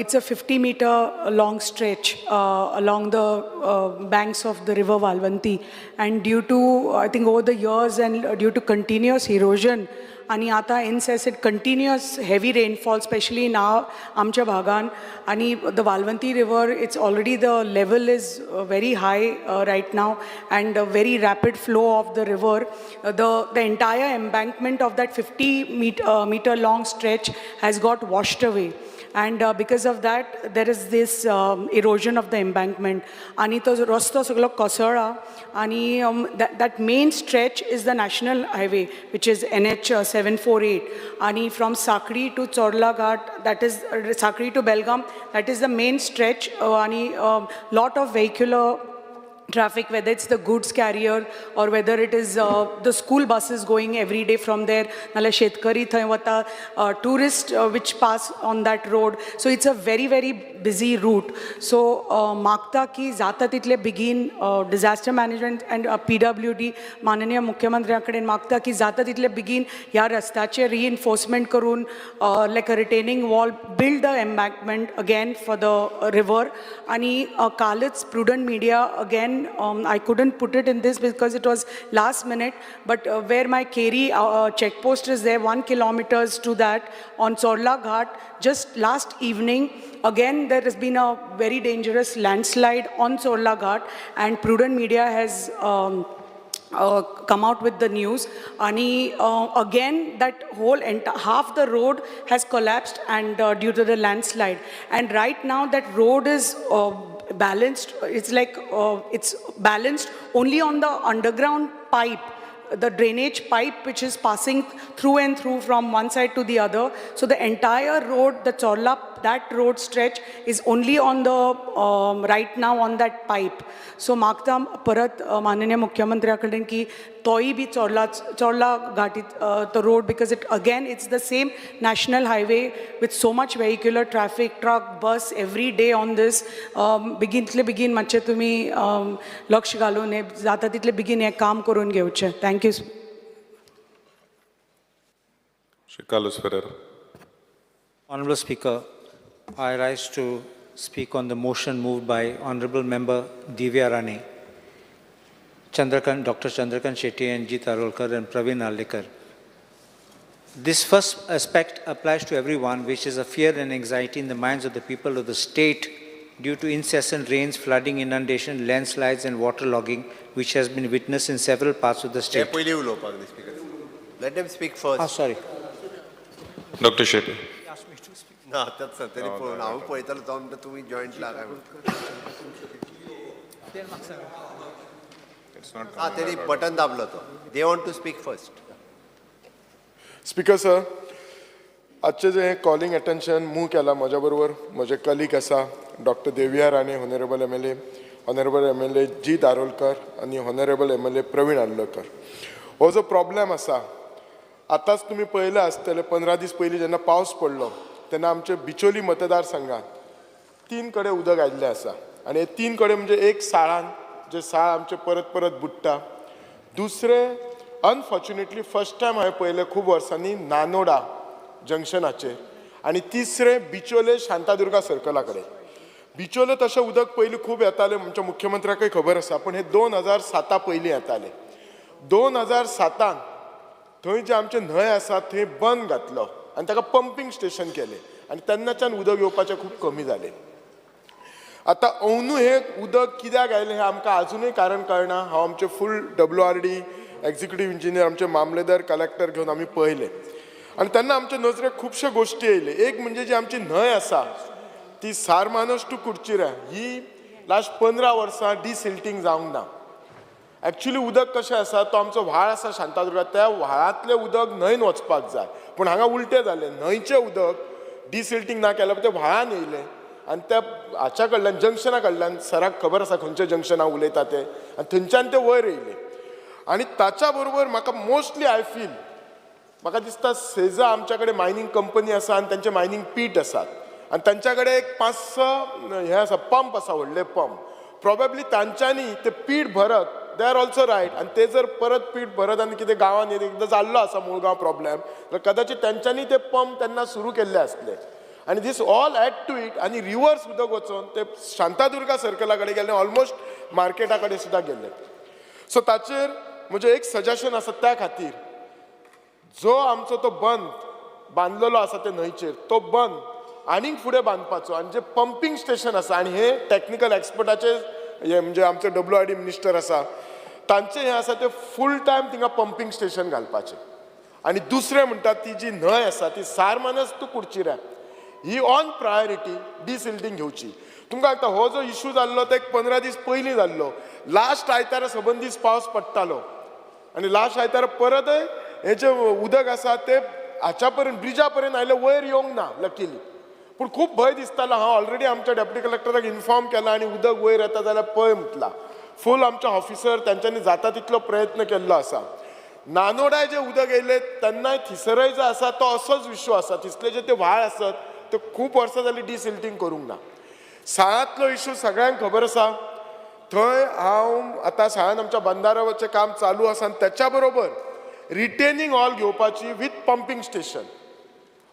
it's a 50 meter long stretch along the banks of the river Valvanti, and due to, I think, over the years and due to continuous erosion आनी आतां incessant continuous heavy rainfall, specially in आमच्या भागान, आनी the Valvanti river, it's already, the level is very high right now and very rapid flow of the river, the entire embankment of that 50 meter long stretch has got washed away, and because of that there is this erosion of the embankment आणि तो रस्तो सगळो कोसळ्ळा. आणि that main stretch is the national highway, which is NH 748, आणि from Sanquelim to Chorla Ghat, that is Sanquelim to Belgaum, that is the main stretch. आणि lot of vehicular traffic, whether it's the goods carrier or whether it is the school buses going every day from there, नाल्यार शेतकरी थंय वता, tourist which pass on that road. So it's a very, very busy route. So मागता की जाता तितले बेगीन disaster management and PWD, माननीय मुख्यमंत्र्या कडेन मागता की जाता तितले बेगीन ह्या रस्त्याचें रिइन्फोर्समेंट करून, like a retaining wall, build the embankment again for the river. आणि कालच Prudent Media, again, I couldn't put it in this because it was last minute, but where my Keri checkpost is there, 1 kilometers to that on Chorla Ghat, just last evening, again there has been a very dangerous landslide on Chorla Ghat, and Prudent Media has come out with the news. आणि again, that whole half the road has collapsed and due to the landslide. And right now that road is balanced. It's like it's balanced only on the underground pipe, the drainage pipe which is passing through and through from one side to the other. So the entire road, the Chorla, that road stretch is only on the, right now on that pipe. So मागता परत माननीय मुख्यमंत्र्या कडेन की तोय बी चोर्ला घाटी तो road, because it again, it's the same national highway with so much vehicular traffic, truck, bus every day on this. बेगीनतले बेगीन मातशें तुमी लक्ष घालून हे जाता तितले बेगीन हें काम करून घेवचें. Thank you. Shri Carlos Ferreira. Honorable Speaker, I rise to speak on the motion moved by Honorable Member Divya Rane, Chandrakant, Dr. Chandrakant Shetty and Jeet Arolkar and Praveen Arlekar. This first aspect applies to everyone, which is a fear and anxiety in the minds of the people of the state due to incessant rains, flooding, inundation, landslides and waterlogging, which has been witnessed in several parts of the ते state. पयलीं उलोवपाक न्ही speaker. Let them speak first. Ah, sorry. Dr. Shetty. ना, तेच तेणी पळोवन हांव पळयतालो, तो म्हणटा तुमी जॉयंट ला काय म्हणून. It's not हा, तेणी बटन दाबलो तो. They want to speak first. Speaker sir, आजचें जें कॉलिंग एटेन्शन मूव केलां, म्हज्या बरोबर म्हजे कलीग आसा doctor Deviya Rane, honourable MLA, honourable MLA Jeet Arolkar आनी ऑनरेबल एमएलए प्रवीण आर्लेकर. हो जो प्रॉब्लेम आसा, आतांच तुमी पळयलां आसतलें, 15 दीस पयलीं जेन्ना पावस पडलो तेन्ना आमचे बिचोली मतदारसंघात तीन कडेन उदक आयिल्लें आसा. आनी हे तीन कडेन म्हणजे एक साळान, जे साळ आमचें परत परत बुडटा. दुसरें, अनफॉर्च्युनेटली फर्स्ट टायम हांवें पळयलें खूब वर्सांनी, नानोडा जंक्शनाचेर. आनी तिसरें बिचोले शांतादुर्गा सर्कला कडेन. बिचोले तशें उदक पयलीं खूब येतालें, आमच्या मुख्यमंत्र्याकय खबर आसा, पूण हे 2007 पयलीं येतालें. 2007न थंय जे आमचे न्हंय आसा थंय बंद घातलो आनी ताका पंपींग स्टेशन केलें आनी तेन्नाच्यान उदक येवपाचें खूब कमी जालें. आतां अंदू हें उदक कित्याक आयलें हें आमकां आजुनूय कारण कळना. हांव आमचे फूल WRD executive engineer, आमचे मामलेदार, कलेक्टर घेवन आमी पळयलें आनी तेन्ना आमचे नजरेक खुबश्यो गोश्टी येयल्यो. एक म्हणजे जी आमची न्हंय आसा ती सारमानस टू कुडचिऱ्या ही लास्ट 15 वर्सां डिसिल्टींग जावंक ना. एक्चुली उदक कशें आसा, तो आमचो व्हाळ आसा शांतादुर्गा, त्या व्हाळांतलें उदक न्हंयन वचपाक जाय, पूण हांगा उलटें जालें. न्हंयचें उदक डिसिल्टींग ना केल्यार तें व्हाळान येयलें आनी त्या हाच्या कडल्यान, जंक्शना कडल्यान, सराक खबर आसा खंयच्या जंक्शना उलयता तें, आनी थंयच्यान तें वयर येयलें. आनी ताच्या बरोबर म्हाका मोस्टली I feel, म्हाका दिसता सेजा आमच्या कडेन मायनींग कंपनी आसा आनी तांचे मायनींग पीट आसात आनी तांच्या कडेन एक 5-6 हें आसा, पंप आसा, व्हडले पंप. प्रोबेबली तांच्यांनी ते पीठ भरत, they are also right. आनी ते जर परत पीठ भरत आनी कितें गांवांत एकदां जाल्लो आसा मुळगांव प्रॉब्लेम, जाल्यार कदाचित तांच्यांनी ते पंप तेन्ना सुरू केल्ले आसले. आनी this all add to it. आनी रिवर्स उदक वचोन ते शांतादुर्गा सर्कला कडेन गेले, ऑलमोस्ट मार्केटा कडेन सुद्दां गेले. सो ताचेर म्हजें एक सजेशन आसा, त्या खातीर जो आमचो तो बंद बांदलेलो आसा ते न्हंयचेर, तो बंद आनीक फुडें बांदपाचो. आनी जे पंपींग स्टेशन आसा, आनी हे टॅक्निकल एक्सपर्टाचे हे म्हणजे आमचे WRD minister आसा तांचे हें आसा ते फूल टायम थिंगा पंपींग स्टेशन घालपाचें. आनी दुसरें म्हणटा ती जी न्हंय आसा ती Sarmanas two कुडचिऱ्या he on priority डिसिल्टींग घेवची. तुमकां सांगता हो जो इशू जाल्लो तो एक 15 दीस पयलीं जाल्लो. लास्ट आयतारा सबंद दीस पावस पडटालो आनी लास्ट आयतारा परतय हें जें उदक आसा तें हाच्या पर्यंत, ब्रिजा पर्यंत आयलें, वयर येवंक ना लकीली. पूण खूब भंय दिसतालो. हांव ऑलरेडी आमच्या डेप्युटी कलेक्टराक इन्फॉर्म केला आनी उदक वयर येता जाल्यार पळय म्हटलां. फूल आमचे ऑफिसर तांच्यांनी जाता तितलो प्रयत्न केल्लो आसा. नानोडाय जें उदक येयलें तेन्नाय थिसरय जो आसा तो असोच इशू आसा. थिसले जे ते व्हाळ आसत ते खूब वर्सां जालीं डिसिल्टींग करूंक ना. साळांतलो इशू सगळ्यांक खबर आसा. थंय हांव आतां साळान आमच्या बंदाराचें काम चालू आसा आनी त्याच्या बरोबर रिटेनिंग हॉल घेवपाची विथ पंपींग स्टेशन.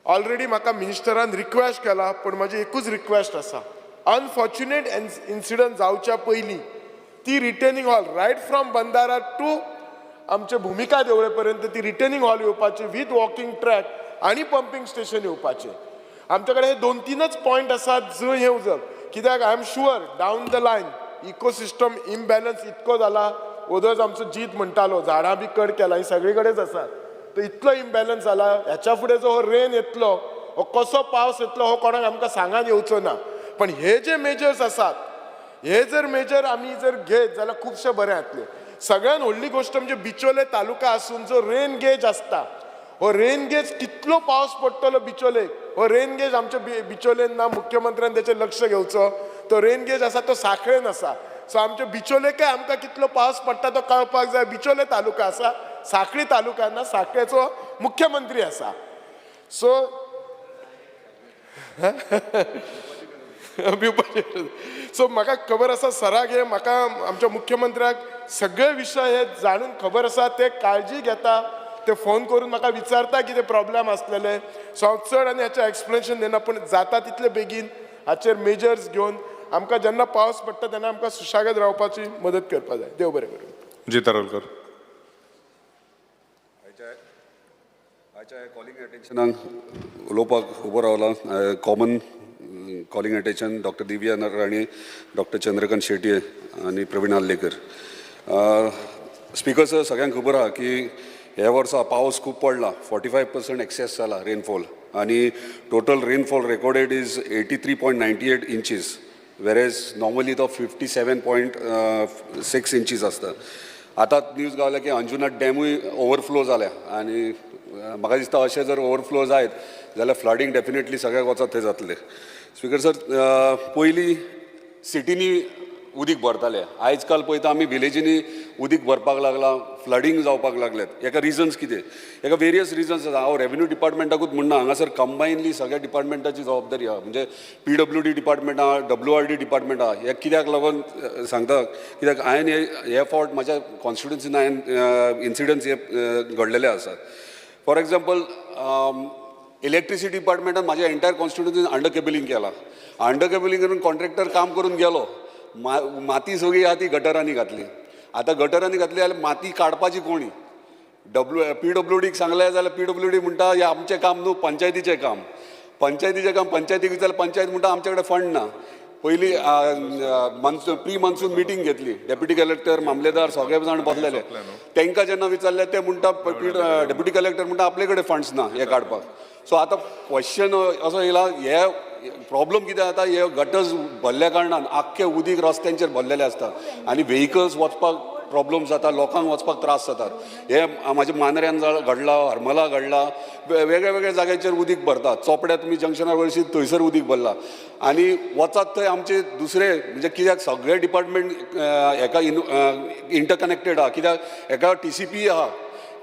ऑलरेडी म्हाका मिनिस्टरान रिक्वेस्ट केला, पूण म्हाजी एकूच रिक्वेस्ट आसा, अनफॉर्च्युनेट इन्सिडंट जावच्या पयलीं ती retaining wall right from Bandara to आमचे भुमिका देवळे पर्यंत ती रिटेनिंग हॉल येवपाची विथ वॉकिंग ट्रॅक आनी पंपींग स्टेशन येवपाचें. आमचे कडेन हे 2-3 पॉयंट आसात जंय हें उदक, कित्याक I am sure down the line ecosystem imbalance इतको जाला. ओदोच आमचो जीत म्हणटालो झाडां बी कट केला, ही सगळे कडेच आसात. तर इतलो इम्बॅलन्स जाला, ह्याच्या फुडें जो हो रेन येतलो, हो कसो पावस येतलो हो कोणाक आमकां सांगान येवचो ना. पण हे जे मेजर्स आसात, हे जर मेजर आमी जर घेत जाल्यार खुबशें बरें जातलें. सगळ्यान व्हडली गोश्ट म्हणजे बिचोले तालुका आसून जो रेन गेज आसता, हो रेन गेज कितलो पावस पडटलो बिचोलेक, हो रेन गेज आमच्या बिचोलेन ना, मुख्यमंत्र्यान तेचेर लक्ष घेवचो. तो रेन गेज आसा तो साखळेन आसा. सो आमच्या बिचोलेकय आमकां कितलो पावस पडटा तो कळपाक जाय. बिचोले तालुका आसा, साखळी तालुका ना, साखळेचो मुख्यमंत्री आसा. सो सो म्हाका खबर आसा सराक हे, म्हाका आमच्या मुख्यमंत्र्याक सगळे विशय हे जाणून खबर आसा, ते काळजी घेता, ते फोन करून म्हाका विचारता कितें प्रॉब्लेम आसलेले. सो हांव चड आनी हाचें एक्सप्लेनेशन दिना, पूण जाता तितले बेगीन हाचेर मेजर्स घेवन आमकां जेन्ना पावस पडटा तेन्ना आमकां सुशागत रावपाची मदत करपाक जाय. देव बरें करूं. जी तारोलकर. आयच्या कॉलिंग अटेन्शनाक उलोवपाक उबो रावला. Common calling attention doctor Divya Rane, doctor Chandrakant Shetye आनी प्रवीण आर्लेकर. स्पिकर सर, सगळ्यांक खबर आहा की ह्या वर्सा पावस खूब पडला, 45% एक्सेस जाला रेनफॉल आनी total rainfall recorded is 83.98 inches, whereas normally तो 57.6 इंचीस आसता. आतां न्यूज गावल्या की अंजुना डॅमूय ओवरफ्लो जाल्या आनी म्हाका दिसता अशें जर ओवरफ्लो जायत जाल्यार फ्लडींग डेफिनेटली सगळ्याक वचत थंय जातलें. स्पिकर सर, पयलीं सिटींनी उदीक भरताले, आयज काल पळयता आमी विलेजींनी उदीक भरपाक लागलां, फ्लडींग जावपाक लागल्यात. हेका रिजन्स कितें? हेका वेरियस रिजन्स आसा. हांव रेवेन्यू डिपार्टमेंटाकूच म्हणना, हांगासर कंबायनली सगळ्या डिपार्टमेंटाची जबाबदारी आहा. म्हणजे PWD department आहा, WRD department आहा. हे कित्याक लागून सांगता, कित्याक हांवें हे फावट म्हाज्या कॉन्स्टिट्युन्सीन हांवें इन्सिडंट्स हे घडलेले आसात. फॉर एग्जाम्पल, इलेक्ट्रिसिटी डिपार्टमेंटान म्हाज्या एंटायर कॉन्स्टिट्युन्सीन अंडर केबलिंग केलां. अंडर केबलिंग करून कॉन्ट्रॅक्टर काम करून गेलो, माती सगळी आहा ती गटरांनी घातली. आतां गटरांनी घातली जाल्यार माती काडपाची कोणी? PWDक सांगलें जाल्यार PWD म्हणटा हें आमचें काम न्हू, पंचायतीचें काम. पंचायतीचें काम पंचायतीक जाल्यार पंचायत म्हणटा आमचे कडेन फंड ना. पयली मान्सून प्री मान्सून मिटींग घेतली, डेप्युटी कलेक्टर, मामलेदार सगळे जाण बसलेले. तांकां जेन्ना विचारलें ते म्हणटा, डेप्युटी कलेक्टर म्हणटा आपले कडेन फंड्स ना हे काडपाक. सो आतां क्वेश्चन असो येयला, हे प्रॉब्लम कितें जाता, हे गटर्स भरल्या कारणान आख्खे उदीक रस्त्यांचेर भरलेले आसता आनी व्हेकल्स वचपाक प्रॉब्लम जाता, लोकांक वचपाक त्रास जातात. हे म्हाज्या मांद्र्यान घडला, हरमला घडला, वेगळ्या वेगळ्या जाग्यांचेर उदीक भरता. चोपड्या तुमी जंक्शनार वयरशी थंयसर उदीक भरला आनी वचात थंय आमचे दुसरे, म्हणजे कित्याक सगळे डिपार्टमेंट हेका इंटरकनेक्टेड आहा, कित्याक हेका TCP आहा.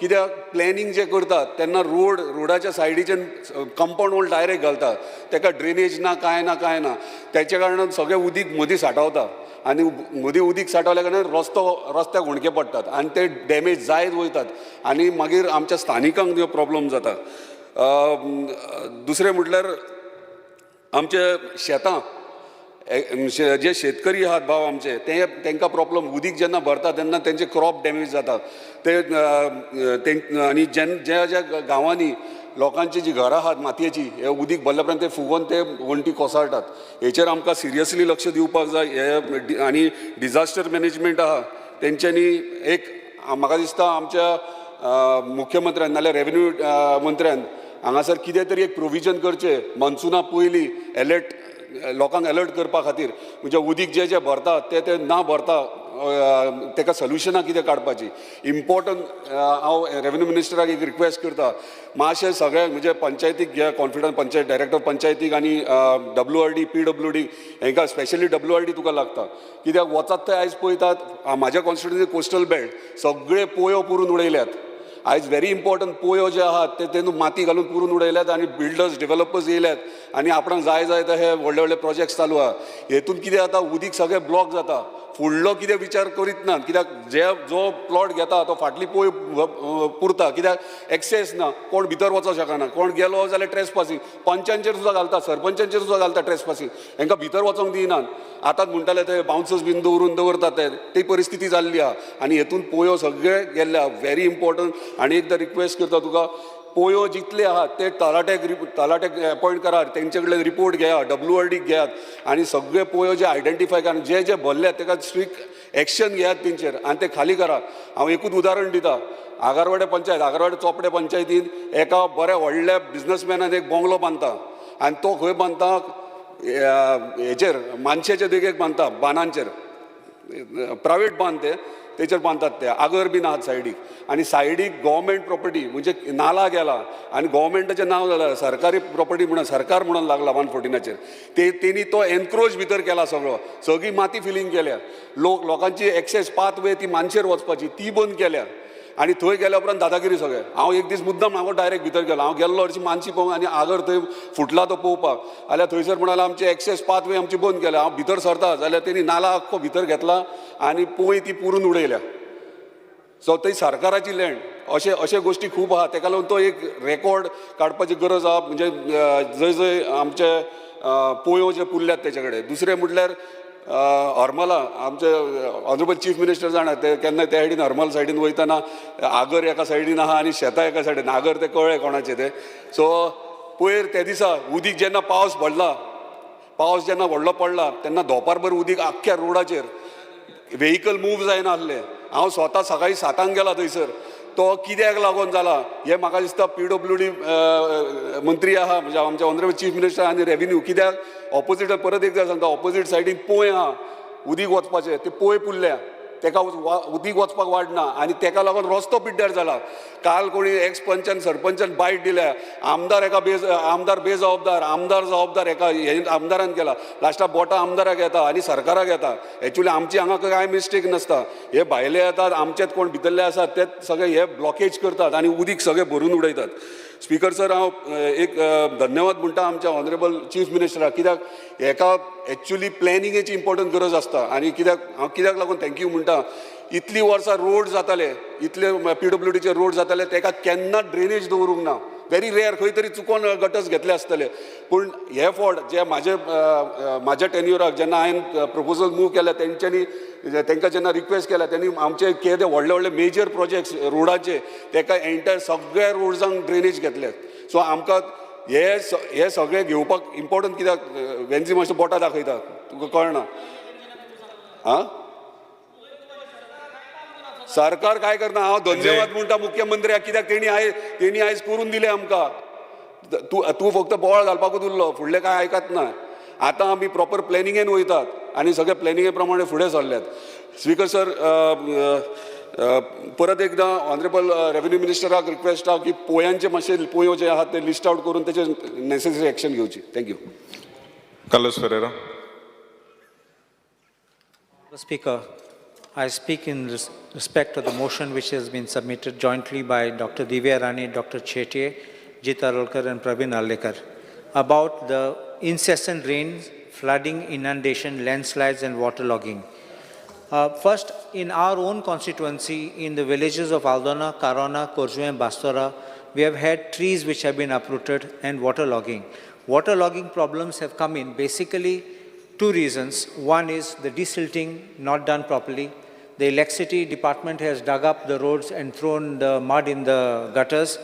कित्याक प्लॅनिंग जे करतात तेन्ना रोडाच्या सायडीच्यान कंपावंड वॉल डायरेक्ट घालतात, तेका ड्रेनेज ना, कांय ना, कांय ना. तेच्या कारणान सगळें उदीक मदीं सांठावता आनी मदीं उदीक सांठवल्या कारणान रस्त्याक हुंडके पडटात आनी ते डॅमेज जायत वयतात आनी मागीर आमच्या स्थानिकांक त्यो प्रॉब्लम जाता. दुसरें म्हटल्यार आमचे शेतां, जे शेतकरी आहात भाव आमचे, ते तांकां प्रॉब्लम, उदीक जेन्ना भरता तेन्ना तेंचे क्रॉप डॅमेज जाता. ते आनी ज्या ज्या गांवांनी लोकांची जी घरां आहात मातयेची, हे उदीक भरल्या उपरांत ते फुगोवन ते वण्टी कोसळटात. हेचेर आमकां सिरियसली लक्ष दिवपाक जाय. हे आनी डिजास्टर मॅनेजमेंट आहा तेंच्यांनी एक म्हाका दिसता आमच्या मुख्यमंत्र्यान नाल्यार रेवेन्यू मंत्र्यान हांगासर कितें तरी एक प्रोविजन करचें मॉन्सुना पयलीं एलर्ट, लोकांक अलर्ट करपा खातीर, म्हणजे उदीक जे जे भरता ते ते ना भरता तेका सोल्युशनां कितें काडपाची इम्पॉर्टंट. हांव रेवेन्यू मिनिस्टराक एक रिक्वेस्ट करता, मातशें सगळ्यांक म्हणजे पंचायतीक घे कॉन्फिडन्स, पंचायत डायरेक्टर पंचायतीक आनी WRD PWD हेंकां, स्पेशली WRD तुका लागता. कित्याक वचात थंय आयज पळयतात म्हाज्या कॉन्स्टिट्युन्सी कोस्टल बेल्ट सगळे पोयो पुरून उडयल्यात. आयज व्हेरी इम्पॉर्टंट पोयो जे आहात ते तेन्ना माती घालून पुरून उडयल्यात आनी बिल्डर्स डेव्हलपर्स येयल्यात आनी आपणाक जाय जाय ते हे व्हडले व्हडले प्रोजेक्ट्स चालू आहा. हेतून कितें जाता, उदीक सगळें ब्लॉक जाता, फुडलो कितें विचार करीत ना. कित्याक जे जो प्लॉट घेता तो फाटली पोय पुरता, कित्याक एक्सेस ना, कोण भितर वचोंक शकना, कोण गेलो जाल्यार ट्रेसपासींग, पंचांचेर सुद्दां घालता, सरपंचांचेर सुद्दां घालता ट्रेसपासींग, हेंकां भितर वचोंक दिनात. आतांच म्हणटाले ते बाउन्सर्स बीन दवरून दवरतात, ते ती परिस्थिती जाल्ली आहा आनी हेतून पोयो सगळे गेल्ले आहा. Very important. आनी एकदां रिक्वेस्ट करता तुका, पोयो जितले आहात ते तलाट्याक एपॉयंट करात, तेंचे कडल्यान रिपोर्ट घेयात, WRD घेयात आनी सगळे पोयो जे आयडेंटिफाय करा, जे जे भरल्यात तेका स्ट्रिक्ट एक्शन घेयात तेंचेर आनी ते खाली करा. हांव एकूच उदाहरण दिता, आगारवाडे पंचायत, आगारवाडे चोपडे पंचायतीन एका बऱ्या व्हडल्या बिजनसमॅनान एक बंगलो बांदता आनी तो खंय बांदता, हेचेर मानशेच्या देगेक बांदता, बांदांचेर, प्रायवेट बांद ते तेचेर बांदतात ते, आगर बीन आहात सायडीक आनी सायडीक गव्हर्मेंट प्रॉपर्टी म्हणजे नाला गेला आनी गव्हर्मेंटाचें नांव जालां सरकारी प्रॉपर्टी म्हणून, सरकार म्हणून लागला 114चेर. ते तेणी तो एनक्रोच भितर केला, सगळो सगळी माती फिलींग केल्या, लोकांची एक्सेस पाथवे ती मानशेर वचपाची ती बंद केल्या आनी थंय गेल्या उपरांत दादागिरी सगळें. हांव एक दीस मुद्दम हांव डायरेक्ट भितर गेलो, हांव गेल्लो हरशीं मानशी पळोवंक आनी आगर थंय फुटला तो पळोवपाक, जाल्यार थंयसर म्हणाले आमची एक्सेस पाथवे आमची बंद केल्या. हांव भितर सरता जाल्यार तेणी नाला आख्खो भितर घेतला आनी पोंय ती पुरून उडयल्या. सो थंय सरकाराची लँड, अशे अशे गोश्टी खूब आहा. तेका लागून तो एक रेकॉर्ड काडपाची गरज आहा, म्हणजे जंय जंय आमचे पोयो जे पुरल्यात तेचे कडेन. दुसरें म्हटल्यार हरमला आमचे ऑनरेबल चीफ मिनिस्टर जाणा, ते केन्ना त्या सायडीन हरमल सायडीन वयतना आगर एका सायडीन आहा आनी शेतां एका सायडीन, आगर ते कळ्ळें कोणाचें तें. सो पयर त्या दिसा उदीक जेन्ना पावस पडला, पावस जेन्ना व्हडलो पडला तेन्ना धोंपारभर उदीक आख्ख्या रोडाचेर, व्हेकल मूव जायना आसलें. हांव स्वता सकाळीं 7 गेला थंयसर, तो कित्याक लागून जाला हें म्हाका दिसता PWD मंत्री आहा, म्हणजे आमचे ऑनरेबल चीफ मिनिस्टर आनी रेवेन्यू, कित्याक ऑपोजीट परत एकदां सांगता, ऑपोजीट सायडीन पोंय आहा उदीक वचपाचें, ते पोंय पुरल्या, तेका उदीक वचपाक वाडना आनी तेका लागून रस्तो पिड्ड्यार जाला. काल कोणी एक्स पंचान सरपंचान बायट दिल्या, आमदार एका आमदार बेजबाबदार, आमदार जबाबदार एका हे आमदारान केला, लास्टाक बोटां आमदाराक येता आनी सरकाराक येता. एक्चुली आमची हांगा कांय मिस्टेक नासता, हे भायले येतात, आमचेच कोण भितरले आसात ते सगळे हे ब्लॉकेज करतात आनी उदीक सगळे भरून उडयतात. स्पीकर सर, हांव एक धन्यवाद म्हणटा आमच्या ऑनरेबल चीफ मिनिस्टराक, कित्याक हेका एक्चुली प्लॅनिंगेची इम्पॉर्टंट गरज आसता. आनी कित्याक हांव कित्याक लागून thank you म्हणटा, इतली वर्सां रोड जाताले, इतले PWDचे रोड जाताले, तेका केन्ना ड्रेनेज दवरूंक ना, व्हेरी रेअर खंय तरी चुकोन गटर्स घेतले आसतले. पूण हे फावट जे म्हाज्या टेन्युराक जेन्ना हांवें प्रपोजल मूव केल्या, तेंच्यांनी तांकां जेन्ना रिक्वेस्ट केल्या, तेणी आमचे कितें व्हडले व्हडले मेजर प्रोजेक्ट्स रोडाचे तेका एंटायर सगळ्या रोड्सांक ड्रेनेज घेतले. सो आमकां हे सगळे घेवपाक इम्पॉर्टंट, कित्याक वेन्झी मातशें बोटां दाखयता, तुका कळना. आं, सरकार काय करना? हांव धन्यवाद म्हणटा मुख्यमंत्र्याक, कित्याक तेणी आयज करून दिलें आमकां. तूं तूं फक्त बोवाळ घालपाकूच उरलो, फुडलें कांय आयकत ना. आतां आमी प्रॉपर प्लॅनिंगेन वयतात आनी सगळे प्लॅनिंगे प्रमाणे फुडें सरल्यात. स्पीकर सर, परत एकदां ऑनरेबल रेवेन्यू मिनिस्टराक रिक्वेस्ट आहा की पोयांचे मातशे, पोयो जे आहात ते लिस्ट आउट करून तेचे नेसेसरी एक्शन घेवची. Thank you. Carlos Ferreira. Speaker, I speak in respect of the motion which has been submitted jointly by Dr. Divya Rani, Dr. Shetye, Jit Arolkar and Praveen Arlekar about the incessant rains, flooding, inundation, landslides and waterlogging. First, in our own constituency, in the villages of Aldona, Karona, Korjue and Bastora, we have had trees which have been uprooted and waterlogging. Waterlogging problems have come in basically two reasons. One is the desilting not done properly. The electricity department has dug up the roads and thrown the mud in the gutters.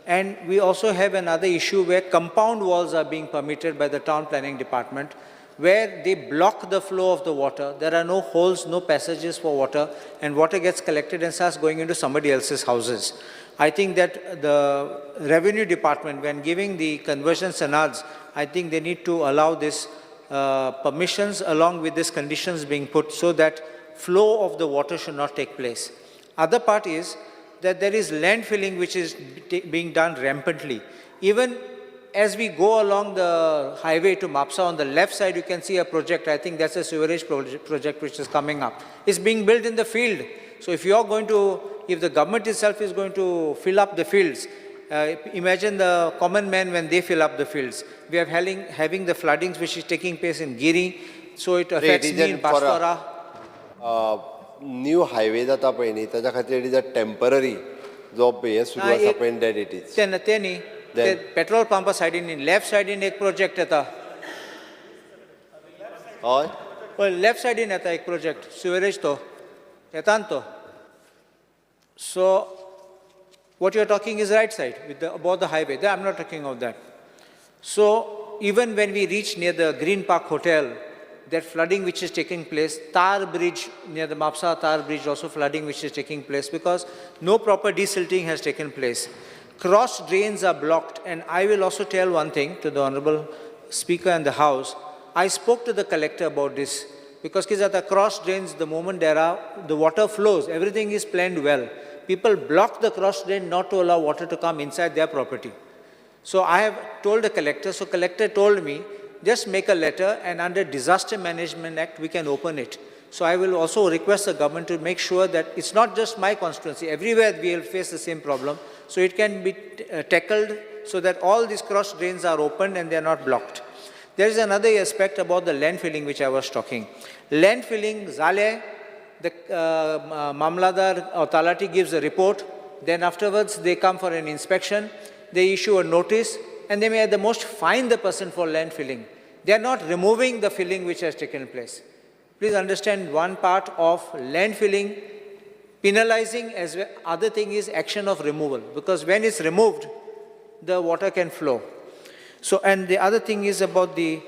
And we also have another issue where compound walls are being permitted by the town planning department, where they block the flow of the water. There are no holes, no passages for water, and water gets collected and starts going into somebody else's houses. I think that the revenue department, when giving the conversion sanads, I think they need to allow this permissions along with these conditions being put so that flow of the water should not take place. Other part is that there is landfilling which is being done rampantly. Even as we go along the highway to Mapsa, on the left side you can see a project. I think that's a sewerage project which is coming up. It's being built in the field. So if you are going to, if the government itself is going to fill up the fields, imagine the common man when they fill up the fields. We are having the floodings which is taking place in Giri, so it affects me in Bastora. New highway जाता पळय न्ही, ताच्या खातीर it is a temporary जो हें सुरू आसा पळय, that it is. ते न्ही, ते पेट्रोल पंपा सायडीन लेफ्ट सायडीन एक प्रोजेक्ट येता. हय, पळय लेफ्ट सायडीन येता एक प्रोजेक्ट सिवरेज, तो येता न्ही तो. So what you are talking is right side with the about the highway. I am not talking of that. So even when we reach near the Green Park Hotel, that flooding which is taking place, Tar Bridge near the Mapsa Tar Bridge also flooding which is taking place because no proper desilting has taken place. Cross drains are blocked, and I will also tell one thing to the Honorable Speaker and the House. I spoke to the collector about this because the cross drains, the moment there are, the water flows, everything is planned well. People block the cross drain not to allow water to come inside their property. So I have told the collector, so collector told me, just make a letter and under Disaster Management Act, we can open it. So I will also request the government to make sure that it's not just my constituency, everywhere we will face the same problem. So it can be tackled so that all these cross drains are opened and they are not blocked. There is another aspect about the landfilling which I was talking. Landfilling, zale, the Mamladar or Talati gives a report, then afterwards they come for an inspection, they issue a notice, and they may at the most fine the person for landfilling. They are not removing the filling which has taken place. Please understand one part of landfilling, penalizing as well. Other thing is action of removal, because when it's removed, the water can flow. So, and the other thing is about the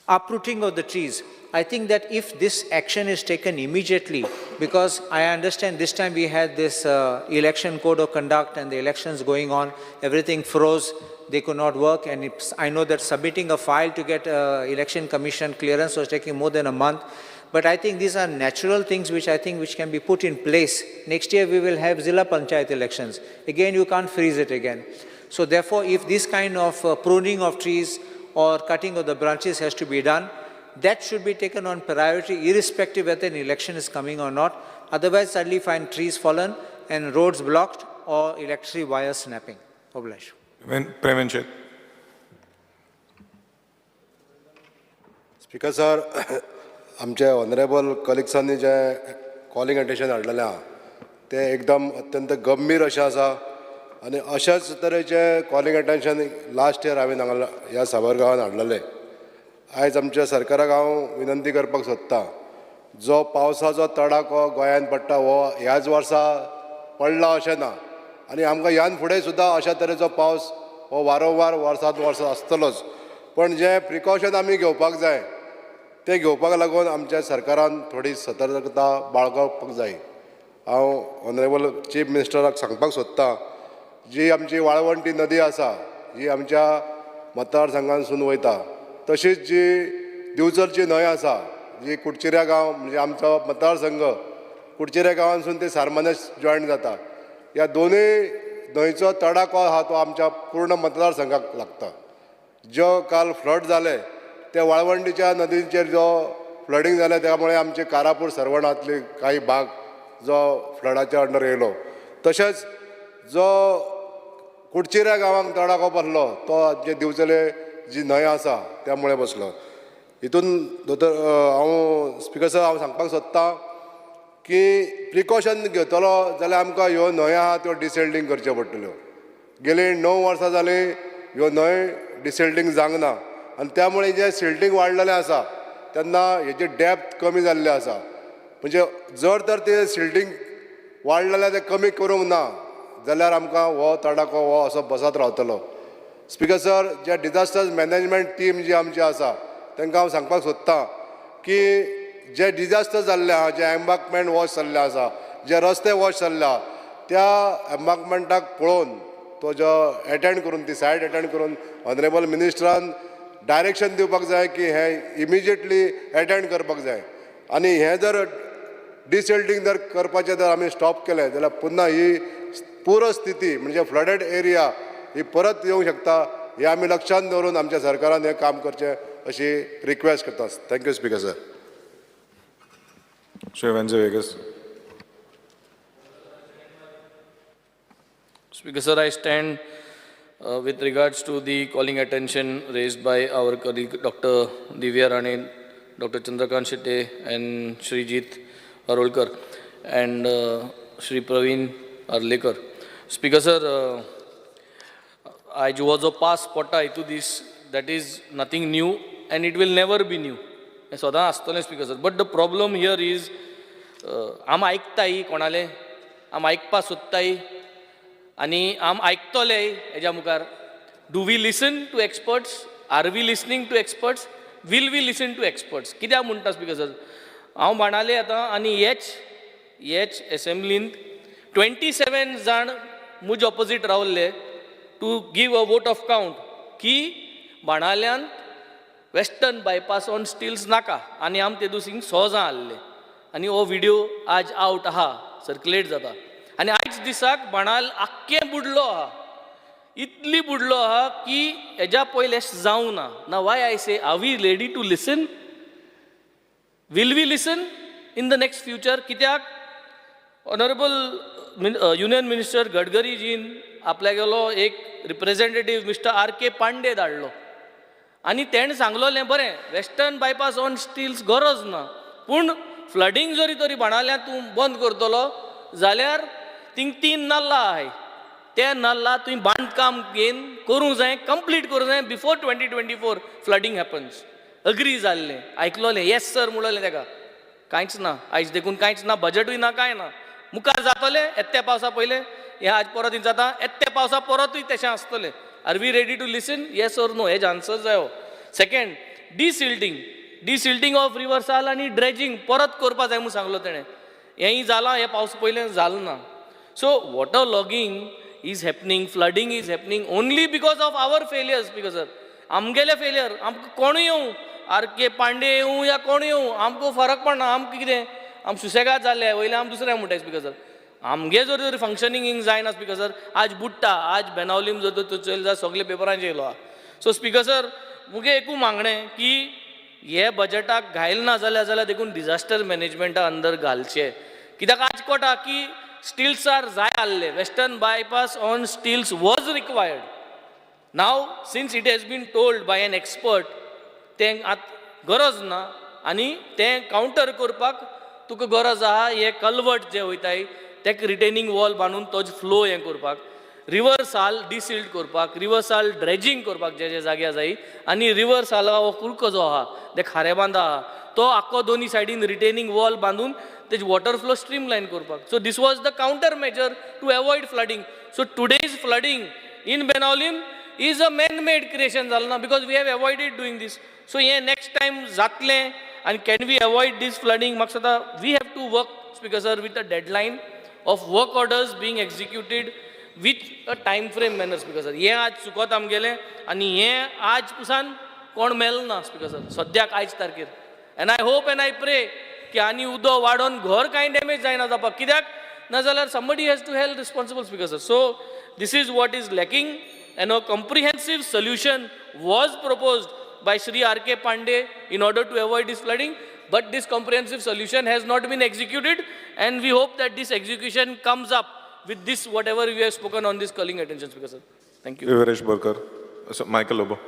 uprooting of the trees. I think that if this action is taken immediately, because I understand this time we had this election code of conduct and the elections going on, everything froze, they could not work, and I know that submitting a file to get election commission clearance was taking more than a month. But I think these are natural things which I think which can be put in place. Next year we will have Zilla Panchayat elections. Again, you can't freeze it again. So therefore, if this kind of pruning of trees or cutting of the branches has to be done, that should be taken on priority irrespective whether an election is coming or not. Otherwise, suddenly find trees fallen and roads blocked or electricity wires snapping. Oblige. Prem Shet. Speaker sir, आमचे honourable कलिग्सांनी जे calling attention हाडलेलें आहा तें एकदम अत्यंत गंभीर अशें आसा आनी अशाच तरेचें कॉलिंग अटेन्शन लास्ट इयर हांवें हांगा ह्या साबर गांवान हाडलेलें. आयज आमच्या सरकाराक हांव विनंती करपाक सोदतां, जो पावसाचो तडाखो गोंयांत पडटा हो ह्याच वर्सा पडला अशें ना आनी आमकां ह्यान फुडें सुद्दां अशा तरेचो पावस हो वारंवार वर्सांत वर्सां आसतलोच, पण जे प्रिकॉशन आमी घेवपाक जाय ते घेवपाक लागून आमच्या सरकारान थोडी सतर्कता बाळगोवपाक जाय. हांव ऑनरेबल चीफ मिनिस्टराक सांगपाक सोदतां, जी आमची वाळवंटी नदी आसा जी आमच्या मतदारसंघांतसून वयता, तशीच जी दिवचलची न्हंय आसा जी कुडचिऱ्या गांव म्हणजे आमचो मतदारसंघ कुडचिऱ्या गांवांतसून ते सारमानेस जॉयन जाता, ह्या दोनूय न्हंयचो तडाखो आहा तो आमच्या पूर्ण मतदारसंघाक लागता. जो काल फ्लड जाले ते वाळवंटीच्या नदीचेर जो फ्लडींग जालें त्यामुळे आमचे कारापूर सर्वणांतले काही भाग जो फ्लडाच्या अंडर येयलो, तशेंच जो कुडचिऱ्या गांवांक तडाखो बसलो तो जे दिवचले जी न्हंय आसा त्यामुळे बसलो. हितून दोतोर हांव स्पिकर सर हांव सांगपाक सोदतां की प्रिकॉशन घेतलो जाल्यार आमकां ह्यो न्हंय आहा त्यो डिसेल्डींग करच्यो पडटल्यो. गेली 9 वर्सां जालीं ह्यो न्हंय डिसेल्डींग जावंक ना आनी त्यामुळे जें सिल्टींग वाडलेलें आसा तेन्ना हेजी डेप्थ कमी जाल्ली आसा. म्हणजे जर तर तें सिल्टींग वाडलें जाल्यार तें कमी करूंक ना जाल्यार आमकां हो तडाखो हो असो बसत रावतलो. स्पिकर सर, जे डिजास्टर मॅनेजमेंट टीम जी आमची आसा तांकां हांव सांगपाक सोदतां की जे डिजास्टर जाल्ले आहा, जे एम्बाकमेंट वॉश जाल्ले आसा, जे रस्ते वॉश जाल्ले आहा, त्या एम्बाकमेंटाक पळोवन तो जो एटेंड करून ती सायड एटेंड करून ऑनरेबल मिनिस्टरान डायरेक्शन दिवपाक जाय की हें इमिजिएटली एटेंड करपाक जाय. आनी हें जर डिसेल्टींग जर करपाचें जर आमी स्टॉप केलें जाल्यार पुन्हा ही पूरस्थिती म्हणजे फ्लडेड एरिया ही परत येवंक शकता. हें आमी लक्षांत दवरून आमच्या सरकारान हें काम करचें अशी रिक्वेस्ट करता. Thank you speaker sir. Shri Venzy Viegas. Speaker sir, I stand with regards to the calling attention raised by our colleague Dr. Divya Rane, Dr. Chandrakant Shete and Shrijit Arolkar and Shri Praveen Arlekar. Speaker sir, आयज हो जो pass पडटा हितू दीस, that is nothing new and it will never be new. हें सदां आसतलें speaker sir. But the problem here is आम आयकताय कोणालें, आम आयकपा सोदताय आनी आम आयकतले हेज्या मुखार. Do we listen to experts? Are we listening to experts? Will we listen to experts? कित्याक म्हणटा स्पिकर सर, हांव बाणाले आतां आनी हेच एसेंब्लींत 27 जाण म्हज ऑपोजीट रावल्ले to give a vote of count की बाणाल्यान वेस्टर्न बायपास ऑन स्टिल्स नाका. आनी आम ते दुसींग 100 जाण आहले आनी हो व्हिडियो आज आवट आहा, सर्कुलेट जाता. आनी आयज दिसाक बाणाल आख्खें बुडलो आहा, इतली बुडलो आहा की हेज्या पयलें जावं ना. ना why I say, are we ready to listen? Will we listen in the next future? कित्याक ऑनरेबल युनियन मिनिस्टर गडकरीजीन आपल्यागेलो एक रिप्रेझेंटेटीव मिस्टर आर.के. पांडे धाडलो आनी तेणें सांगलोलें बरें वेस्टर्न बायपास ऑन स्टिल्स गरज ना, पूण फ्लडींग जरी तरी बाणाल्या तूं बंद करतलो जाल्यार थिंग 3 नल्ला आहाय, ते नल्ला तुवें बांदकाम घेवन करूंक जाय, कंप्लीट करूंक जाय बिफोर 2024 फ्लडींग हॅपन्स. अग्री जाल्लें, आयकलोलें, येस सर म्हणलें तेका. कांयच ना आयज देखून, कांयच ना, बजटूय ना, कांय ना. मुखार जातलें येत्या पावसा पयलें हें आज परत जाता, येत्या पावसा परतूय तशें आसतलें. Are we ready to listen? Yes or no? Has answer जायो. Second, desilting, desilting of river Sal आनी ड्रेजींग परत करपा जाय म्हूण सांगलो तेणें. हेंय जालां, हें पावस पयलें जालें ना. So water logging is happening, flooding is happening only because of our failures. Because sir, आमगेले फेलियर, आमकां कोणूय येवं, आर.के. पांडे येवं या कोण येवं, आमकां फरक पडना. आमकां कितें, आम सुसेगाद जाल्ले वयले आम दुसऱ्या म्हणटाय स्पिकर सर. आमगे जर तर फंक्शनींग हिंग जायना स्पिकर सर, आज बुडटा, आज बेनावलीम जर तर चोयल जाल्यार सगळे पेपरांचेर येयलो आहा. सो स्पिकर सर, मुगे एकू मागणें की हे बजटाक घायल ना जाल्यार जाल्यार देखून डिजास्टर मॅनेजमेंटा अंदर घालचें. कित्याक आज कोटा की स्टिल्सार जाय आहले, western bypass on stilts was required. Now since it has been told by an expert तें आतां गरज ना आनी तें कावंटर करपाक तुका गरज आहा. हे कलवट जे वयताय तेका रिटेनींग वॉल बांदून तो फ्लो हें करपाक, रिवर साल डिसिल्ट करपाक, रिवर साल ड्रेजींग करपाक जे जे जाग्यार जाय. आनी रिवर साला हो कुडको जो आहा ते खारेबांदा आहा तो आख्खो दोनी सायडीन रिटेनींग वॉल बांदून तेजी वॉटर फ्लो स्ट्रीम लायन करपाक. So this was the counter measure to avoid flooding. So today's flooding in Benaulim is a man made creation जालें ना, because we have avoided doing this. So हें next time जातलें आनी can we avoid this flooding? म्हाका दिसता we have to work, Speaker sir, with a deadline of work orders being executed with a time frame manner, Speaker sir. हें आज चुकत आमगेलें आनी हें आज पुसान कोण मेल ना, स्पीकर सर, सद्याक आयज तारखेर. And I hope and I pray की आनी उदक वाडोवन घर कांय डॅमेज जायना जावपाक, कित्याक नाजाल्यार somebody has to held responsible, Speaker sir. So this is what is lacking, and a comprehensive solution was proposed by Shri R K. Pandey in order to avoid this flooding, but this comprehensive solution has not been executed, and we hope that this execution comes up with this whatever we have spoken on this calling attention, Speaker sir. Thank you. Viresh Borkar. So, Michael Lobo.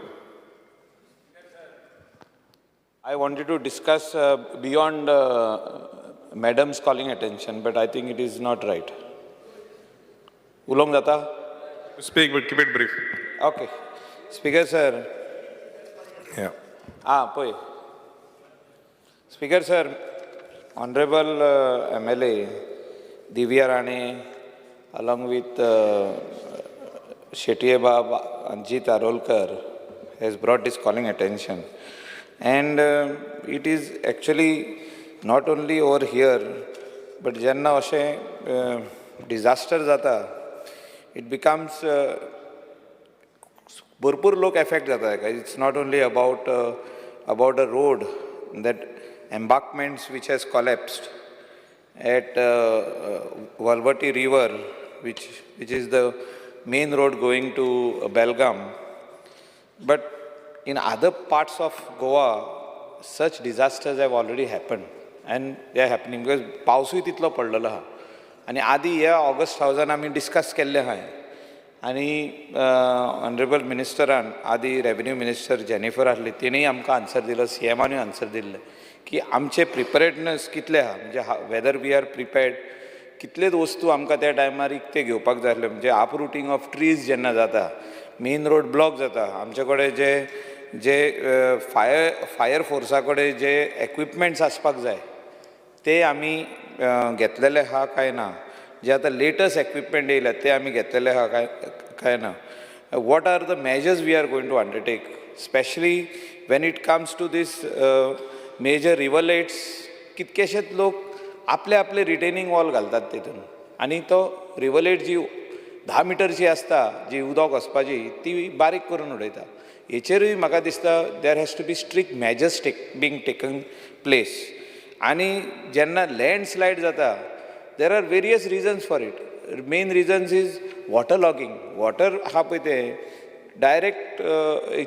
I wanted to discuss beyond madam's calling attention, but I think it is not right. उलोवंक जाता? Speak, but keep it brief. Okay. Speaker sir. Yeah. Ah, पळय. Speaker sir, Honorable MLA Divya Rane, along with Shetye Bab Anjit Arolkar, has brought this calling attention. And it is actually not only over here, but जेन्ना अशें disaster जाता, it becomes भरपूर लोक effect जाता तेका. It's not only about a road, that embankments which has collapsed at Valvati river, which is the main road going to Belgaum. But in other parts of Goa, such disasters have already happened and they are happening because पावसूय तितलो पडलेलो आहा. आनी आदी ह्या August हावजान आमी discuss केल्लें आहा आनी ऑनरेबल मिनिस्टरान आदी रेवेन्यू मिनिस्टर जेनिफर आसली, तेणीय आमकां आन्सर दिलो, सी एमानूय आन्सर दिल्लें की आमचे प्रिपेरेडनस कितले आहा, म्हणजे वेदर we are prepared, कितलेच वस्तू आमकां त्या टायमार इकते घेवपाक जाय आसल्यो. म्हणजे अपरुटींग ऑफ ट्रीज जेन्ना जाता, मेन रोड ब्लॉक जाता, आमचे कडेन जे जे फायर फोर्सा कडेन जे एक्विपमेंट्स आसपाक जाय ते आमी घेतलेले आहा काय ना, जे आतां लेटस्ट एक्विपमेंट येयल्या ते आमी घेतलेले आहा काय ना, what are the measures we are going to undertake, specially when it comes to this major rivulets. कितकेशेच लोक आपले आपले रिटेनिंग वॉल घालतात तितून आनी तो रिवलेट जी 10 मिटरची आसता जी उदक वचपाची ती बारीक करून उडयता. हेचेरूय म्हाका दिसता there has to be strict measures being taken place. आनी जेन्ना लँडस्लायड जाता, there are various reasons for it. Main reasons is water logging. Water आहा पळय तें डायरेक्ट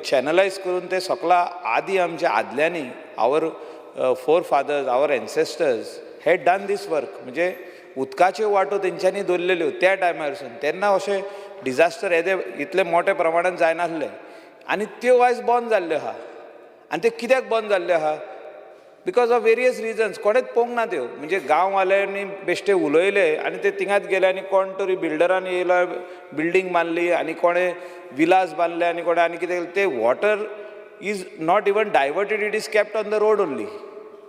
चॅनलायज करून ते सकला आदी आमच्या आदल्यांनी, our forefathers, our ancestors had done this work. म्हणजे उदकाच्यो वाटो तेंच्यांनी दवरलेल्यो त्या टायमारसून. तेन्ना अशें डिजास्टर येदे इतले मोठ्या प्रमाणान जायनासलें आनी त्यो आयज बंद जाल्ल्यो आहा. आनी त्यो कित्याक बंद जाल्ल्यो आहा? Because of various reasons. कोणेच पळोवंक ना त्यो. म्हणजे गांववाल्यांनी बेश्टे उलयले आनी ते थिंगाच गेले आनी कोण तरी बिल्डरान येयलो, बिल्डींग बांदली आनी कोणें विलास बांदले आनी कोणें आनी कितें. ते water is not even diverted, it is kept on the road only.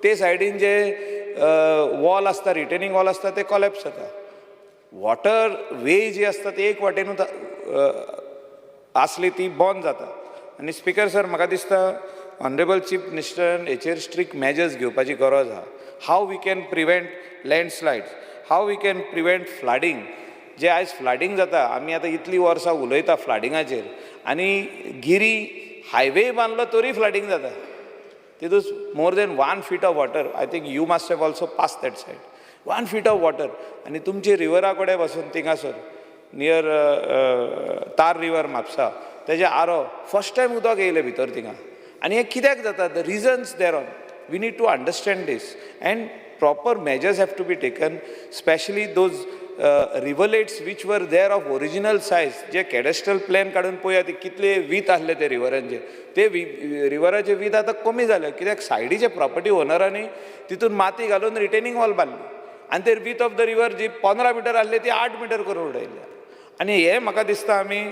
ते सायडीन जे वॉल आसता, रिटेनिंग वॉल आसता, ते कॉलेप्स जाता. वॉटर वे जी आसता ती एक वाटेनूच आसली ती बंद जाता. आनी स्पीकर सर, म्हाका दिसता ऑनरेबल चीफ मिनिस्टरान हेचेर स्ट्रिक्ट मेजर्स घेवपाची गरज आहा. How we can prevent landslides, how we can prevent flooding. जे आयज फ्लडिंग जाता, आमी आतां इतलीं वर्सां उलयता फ्लडिंगाचेर आनी गिरी हायवे बांदलो तरी फ्लडिंग जाता. तितून more than 1 feet of water. I think you must have also pass that side. 1 feet of water. आनी तुमचे रिवरा कडेन वचून थिंगासर नियर तार रिवर म्हापसा तेजे आरो फर्स्ट टायम उदक येयलें भितर थिंगा. आनी हें कित्याक जाता? The reasons there on we need to understand this and proper measures have to be taken, specially those rivulets which were there of original size. जे कॅडस्ट्रल प्लॅन काडून पळया ते कितले वीत आसले ते रिवरांचे, ते रिवराचे वीत आतां कमी जाले कित्याक सायडीचे प्रॉपर्टी ओनरांनी तितून माती घालून रिटेनिंग वॉल बांदली आनी ते वीत of the river G 15 metre आसले ती 8 मिटर करून उडयल्या. आनी हें म्हाका दिसता आमी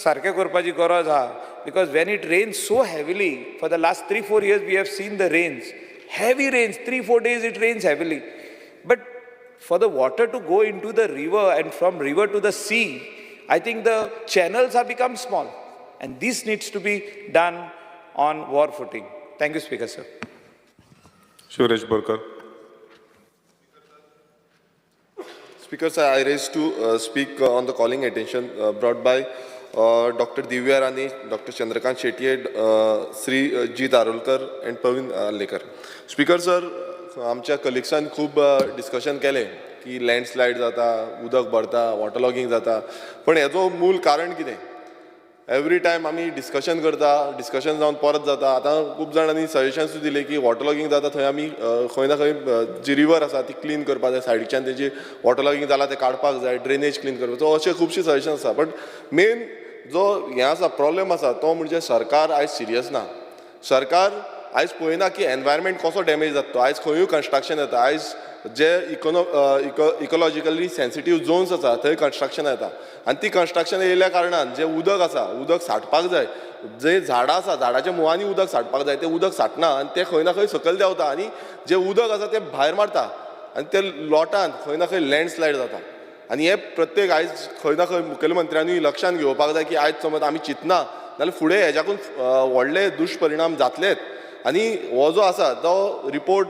सारकें करपाची गरज आहा. Because when it rains so heavily, for the last 3-4 years we have seen the rains, heavy rains, 3-4 days it rains heavily. But for the water to go into the river and from river to the sea, I think the channels have become small. And this needs to be done on war footing. Thank you, Speaker sir. Shivraj Borkar. Speaker sir, I raised to speak on the calling attention brought by Dr. Divya Rane, Dr. Chandrakant Shetye, Sri Jeet Arolkar and Praveen Alekar. Speaker sir, आमच्या कलिग्सान खूब discussion केलें की landslide जाता, उदक भरता, water logging जाता, पण हेजो मूल कारण कितें? एवरी टायम आमी डिस्कशन करता, डिस्कशन जावन परत जाता. आतां खूब जाणांनी सजेशन्सूय दिले की वॉटर लॉगिंग जाता थंय आमी खंय ना खंय जी रिवर आसा ती क्लीन करपाक जाय, सायडीच्यान तेजी वॉटर लॉगिंग जाला तें काडपाक जाय, ड्रेनेज क्लीन करपाक. सो अशे खुबशे सजेशन आसा, बट मेन जो हें आसा, प्रॉब्लेम आसा तो म्हणजे सरकार आयज सिरियस ना. सरकार आयज पळयना की एनवायरमेंट कसो डॅमेज जाता तो. आयज खंयूय कन्स्ट्रक्शन येता, आयज जे इकोलॉजिकली सेन्सिटीव झोन्स आसा थंय कन्स्ट्रक्शन येता आनी ती कन्स्ट्रक्शन येयल्या कारणान जें उदक आसा, उदक साठपाक जाय, जे झाडां आसा झाडाच्या मुळांनी उदक साठपाक जाय, तें उदक साठना आनी तें खंय ना खंय सकयल देंवता आनी जें उदक आसा तें भायर मारता आनी ते लोटान खंय ना खंय लँडस्लायड जाता. आनी हें प्रत्येक आयज खंय ना खंय मुखेलमंत्र्यांनी लक्षांत घेवपाक जाय की आयज समज आमी चिंतना जाल्यार फुडें हेज्याकून व्हडले दुश्परिणाम जातलेच. आनी हो जो आसा तो रिपोर्ट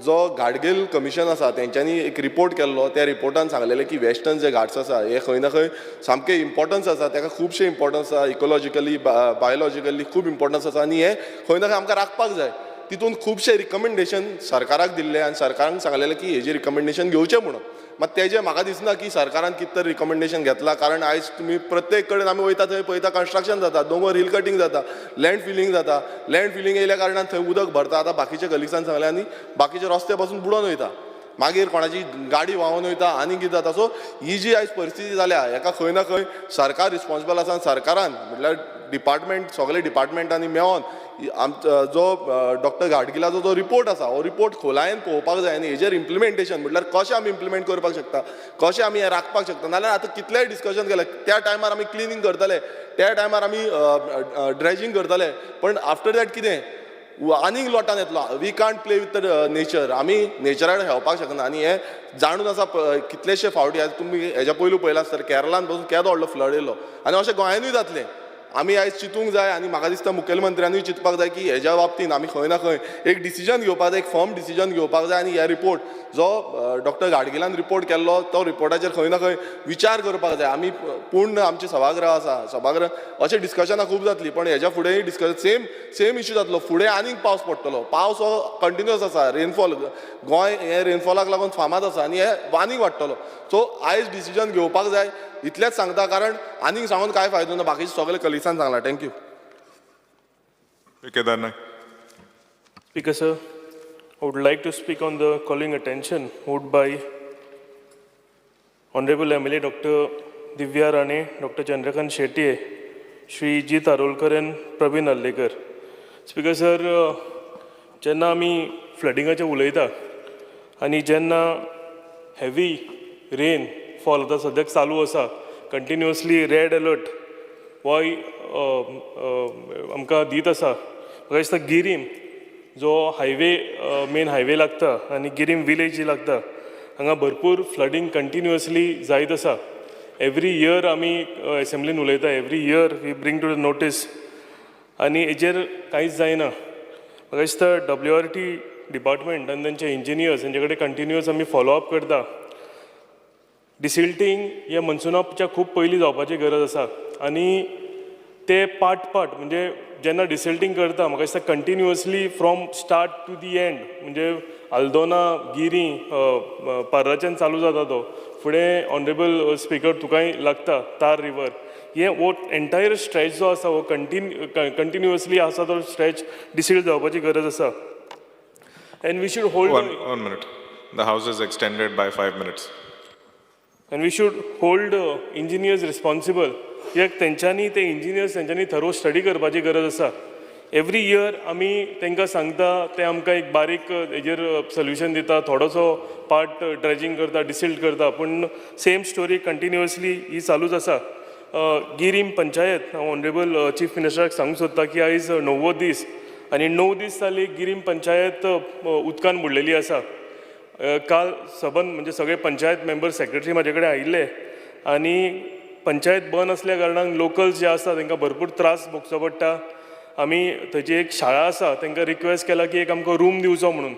जो गाडगील कमिशन आसा तेंच्यांनी एक रिपोर्ट केल्लो, त्या रिपोर्टान सांगलेलें की वेस्टर्न जे घाट्स आसा हे खंय ना खंय सामकें इम्पोर्टन्स आसा, तेका खुबशें इम्पोर्टन्स आसा, इकोलॉजिकली बायोलॉजिकली खूब इम्पोर्टन्स आसा आनी हें खंय ना खंय आमकां राखपाक जाय. तितून खुबशे रिकमेंडेशन सरकाराक दिल्ले आनी सरकारान सांगलेलें की हेजें रिकमेंडेशन घेवचें म्हणून. मात तेजें म्हाका दिसना की सरकारान कितें तरी रिकमेंडेशन घेतलां, कारण आयज तुमी प्रत्येक कडेन आमी वयता थंय पळयता कन्स्ट्रक्शन जाता, दोंगर हिल कटींग जाता, लँड फिलींग जाता, लँड फिलींग येयल्या कारणान थंय उदक भरता. आतां बाकीच्या कलिग्सान सांगलें आनी बाकीचे रस्ते पासून बुडोन वयता, मागीर कोणाची गाडी व्हांवन वयता आनी कितें जाता. सो ही जी आयज परिस्थिती जाल्या हेका खंय ना खंय सरकार रिस्पॉन्सिबल आसा आनी सरकारान म्हटल्यार डिपार्टमेंट सगळे डिपार्टमेंटांनी मेळोन आमचो जो डॉक्टर गाडगिलाचो जो रिपोर्ट आसा हो रिपोर्ट खोलायेन पळोवपाक जाय आनी हेजेर इम्प्लिमेंटेशन म्हटल्यार कशें आमी इम्प्लिमेंट करपाक शकता, कशें आमी हें राखपाक शकता. नाल्यार आतां कितलेंय डिस्कशन केलें त्या टायमार आमी क्लिनींग करतले, त्या टायमार आमी ड्रेजिंग करतले, पण आफ्टर that कितें आनीक लोटान येतलो. We can't play with the nature, आमी नेचराक खेळपाक शकना. आनी हें जाणून आसा कितलेशे फावटी आतां तुमी हेज्या पयलू पळयलां आसतलें केरलान पसून केदो व्हडलो फ्लड येयलो आनी अशें गोंयानूय जातलें. आमी आयज चिंतूंक जाय आनी म्हाका दिसता मुखेलमंत्र्यानूय चिंतपाक जाय की हेज्या बाबतीन आमी खंय ना खंय एक डिसिजन घेवपाक जाय, एक फर्म डिसिजन घेवपाक जाय आनी हे रिपोर्ट जो डॉक्टर गाडगिलान रिपोर्ट केल्लो तो रिपोर्टाचेर खंय ना खंय विचार करपाक जाय. आमी पूर्ण आमचें सभागृह आसा, सभागृह अशें डिस्कशनां खूब जातलीं, पण हेज्या फुडेंय डिस्कशन सेम सेम इश्यू जातलो. फुडें आनीक पावस पडटलो, पावस हो कंटिन्युअस आसा, रेनफॉल गोंय हे रेनफॉलाक लागून फामाद आसा आनी हे आनीक वाडटलो. सो आयज डिसिजन घेवपाक जाय इतलेंच सांगता, कारण आनीक सांगून कांय फायदो ना, बाकीचे सगळे कलिग्सान सांगला. Thank you. Kedar Naik. Speaker sir, I would like to speak on the calling attention moved by Honorable MLA Dr. Divya Rane, Dr. Chandrakant Shetye, Shri Jeet Arolkar and Praveen Alekar. Speaker sir, जेन्ना आमी फ्लडिंगाचेर उलयता आनी जेन्ना heavy rain fall आतां सद्याक चालू आसा, continuously red alert होय आमकां दीत आसा. म्हाका दिसता गिरीम जो हायवे मेन हायवे लागता आनी गिरीम विलेज जी लागता हांगा भरपूर फ्लडींग कंटिन्युअसली जायत आसा. एवरी इयर आमी एसेंब्लीन उलयता, every year we bring to the notice आनी हेजेर कांयच जायना. म्हाका दिसता WRT department आनी तेंचे इंजिनियर्स हेंचे कडेन कंटिन्युअस आमी फॉलोअप करता. डिसिल्टींग हे मनसुनाच्या खूब पयलीं जावपाची गरज आसा आनी ते पार्ट पार्ट म्हणजे जेन्ना डिसिल्टींग करता म्हाका दिसता continuously from start to the end, म्हणजे आल्दोना गिरी पार्राच्यान चालू जाता तो फुडें ऑनरेबल स्पिकर तुकाय लागता तार रिवर, हे हो एंटायर स्ट्रेच जो आसा हो कंटिन्युअसली आसा तो स्ट्रेच डिसिल्ट जावपाची गरज आसा. And we should hold One minute. The house is extended by 5 minutes. And we should hold engineers responsible. कित्याक तेंच्यांनी ते इंजिनियर्स तेंच्यांनी थरो स्टडी करपाची गरज आसा. एवरी इयर आमी तांकां सांगता, ते आमकां एक बारीक हेजेर सोल्युशन दिता, थोडोसो पार्ट ड्रेजिंग करता, डिसिल्ट करता, पूण सेम स्टोरी कंटिन्युअसली ही चालूच आसा. गिरीम पंचायत हांव ऑनरेबल चीफ मिनिस्टराक सांगूंक सोदता की आयज 9वो दीस आनी 9 दीस जाले गिरीम पंचायत उदकान बुडलेली आसा. काल सबंद म्हणजे सगळे पंचायत मेंबर सेक्रेटरी म्हाजे कडेन आयिल्ले आनी पंचायत बंद आसल्या कारणान लोकल्स जे आसा तांकां भरपूर त्रास भोगचो पडटा. आमी थंयची एक शाळा आसा तांकां रिक्वेस्ट केला की एक आमकां रूम दिवचो म्हणून,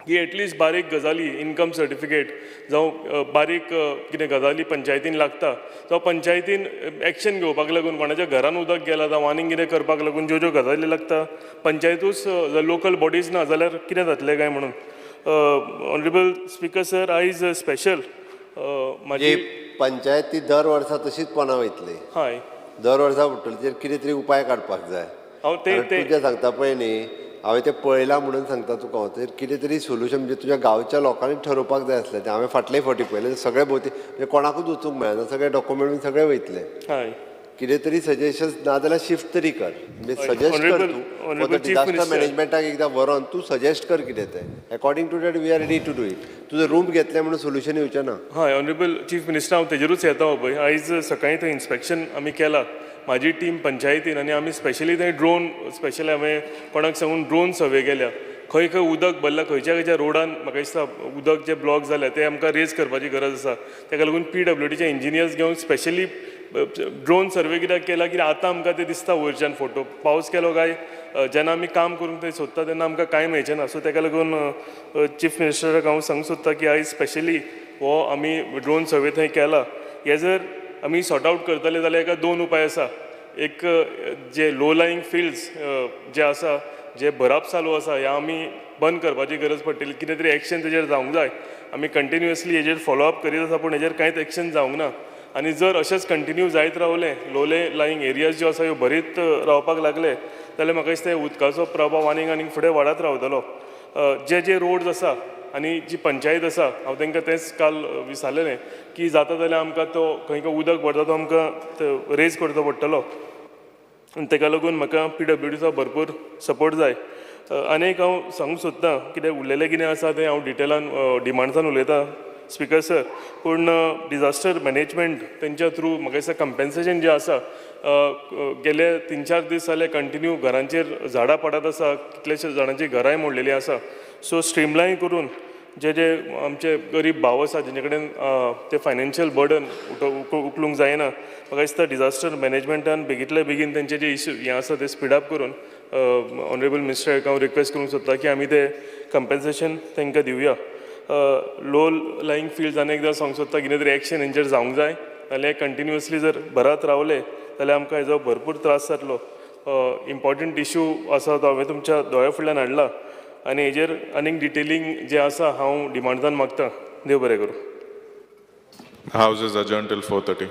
की एटलिस्ट बारीक गजाली इनकम सर्टिफिकेट जावं बारीक कितें गजाली पंचायतीन लागता, जावं पंचायतीन एक्शन घेवपाक लागून कोणाच्या घरान उदक गेलां जावं आनीक कितें करपाक लागून ज्यो ज्यो गजाली लागता पंचायतूच लोकल बॉडीज ना जाल्यार कितें जातलें काय म्हणून. ऑनरेबल स्पिकर सर, आयज स्पेशल म्हाजी पंचायत ती दर वर्सा तशीच पोना वयतली. हय, दर वर्सा उठ्ठली, तेजेर कितें तरी उपाय काडपाक जाय. हांव ते तुजें सांगता पळय न्ही, हांवें तें पळयलां म्हणून सांगता तुका हांव. तेजेर कितें तरी सोल्युशन म्हणजे तुज्या गांवच्या लोकांनी ठरोवपाक जाय आसलें. तें हांवें फाटले फावटी पळयलें, सगळे भोवती म्हणजे कोणाकूच वचूंक मेळना, सगळे डॉक्युमेंट बीन सगळे वयतले. हय, कितें तरी सजेशन्स ना जाल्यार शिफ्ट तरी कर, म्हणजे सजेस्ट कर तूं फॉर the disaster मॅनेजमेंटाक एकदां व्हरोन तूं सजेस्ट कर कितें तें. According to that we are ready to do it. तुजें रूम घेतलें म्हणून सोल्युशन येवचें ना. हय ऑनरेबल चीफ मिनिस्टर, हांव तेजेरूच येता पळय. आयज सकाळीं थंय इन्स्पेक्शन आमी केलां, म्हाजी टीम पंचायतीन, आनी आमी स्पेशली थंय ड्रोन स्पेशल हांवें कोणाक सांगून ड्रोन सर्वे केल्या, खंय खंय उदक भरलां, खंयच्या खंयच्या रोडान म्हाका दिसता उदक जे ब्लॉक जाल्या ते आमकां रेज करपाची गरज आसा. ताका लागून PWDचे इंजिनियर्स घेवन स्पेशली ड्रोन सर्वे कित्याक केला की आतां आमकां ते दिसता वयरच्यान फोटो. पावस केलो काय जेन्ना आमी काम करूंक थंय सोदता तेन्ना आमकां कांय मेळचें ना. सो ताका लागून चीफ मिनिस्टराक हांव सांगूंक सोदता की आयज स्पेशली हो आमी ड्रोन सर्वे थंय केला. हे जर आमी सॉर्ट आवट करतले जाल्यार एका दोन उपाय आसा. एक जे लो लायींग फिल्ड्स जे आसा, जे भराप चालू आसा, ह्या आमी बंद करपाची गरज पडटली. कितें तरी एक्शन तेजेर जावंक जाय. आमी कंटिन्युअसली हेजेर फॉलोअप करीत आसा पूण हेजेर कांयच एक्शन जावंक ना. आनी जर अशेंच कंटिन्यू जायत रावलें, लो लायींग एरियाज ज्यो आसा ह्यो भरीत रावपाक लागले जाल्यार म्हाका दिसता उदकाचो प्रभाव आनीक आनीक फुडें वाडत रावतलो. जे जे रोड्स आसा आनी जी पंचायत आसा, हांव तांकां तेंच काल विचारलेलें की जाता जाल्यार आमकां तो खंय खंय उदक भरता तो आमकां रेज करचो पडटलो. आनी ताका लागून म्हाका PWDचो भरपूर सपोर्ट जाय. आनी एक हांव सांगूंक सोदतां, कितें उरलेलें कितें आसा तें हांव डिटेलान डिमांड्सान उलयतां स्पिकर सर, पूण डिजास्टर मॅनेजमेंट तेंच्या थ्रू म्हाका दिसता कंपेन्सेशन जें आसा, गेले 3-4 दीस जाले कंटिन्यू घरांचेर झाडां पडत आसा, कितलेशे जाणांची घरांय मोडलेलीं आसा. सो स्ट्रीमलायन करून जे जे आमचे गरीब भाव आसा जेंचे कडेन ते फायनान्शियल बर्डन उखलूंक जायना, म्हाका दिसता डिजास्टर मॅनेजमेंटान बेगींतल्या बेगीन तेंचे जे इश्यू हें आसा ते स्पिडअप करून ऑनरेबल मिनिस्टराक हांव रिक्वेस्ट करूंक सोदता की आमी ते कंपेन्सेशन तांकां दिवया. लो लायींग फिल्ड्स आनी एकदां सांगूंक सोदता कितें तरी एक्शन हेंचेर जावंक जाय, नाल्यार कंटिन्युअसली जर भरात रावले जाल्यार आमकां हेजो भरपूर त्रास जातलो. इम्पॉर्टंट इश्यू आसा तो हांवें तुमच्या दोळ्या फुडल्यान हाडला आनी हेजेर आनीक डिटेलिंग जें आसा हांव डिमांड्सान मागता. देव बरें करूं. House is adjourned till 4:30.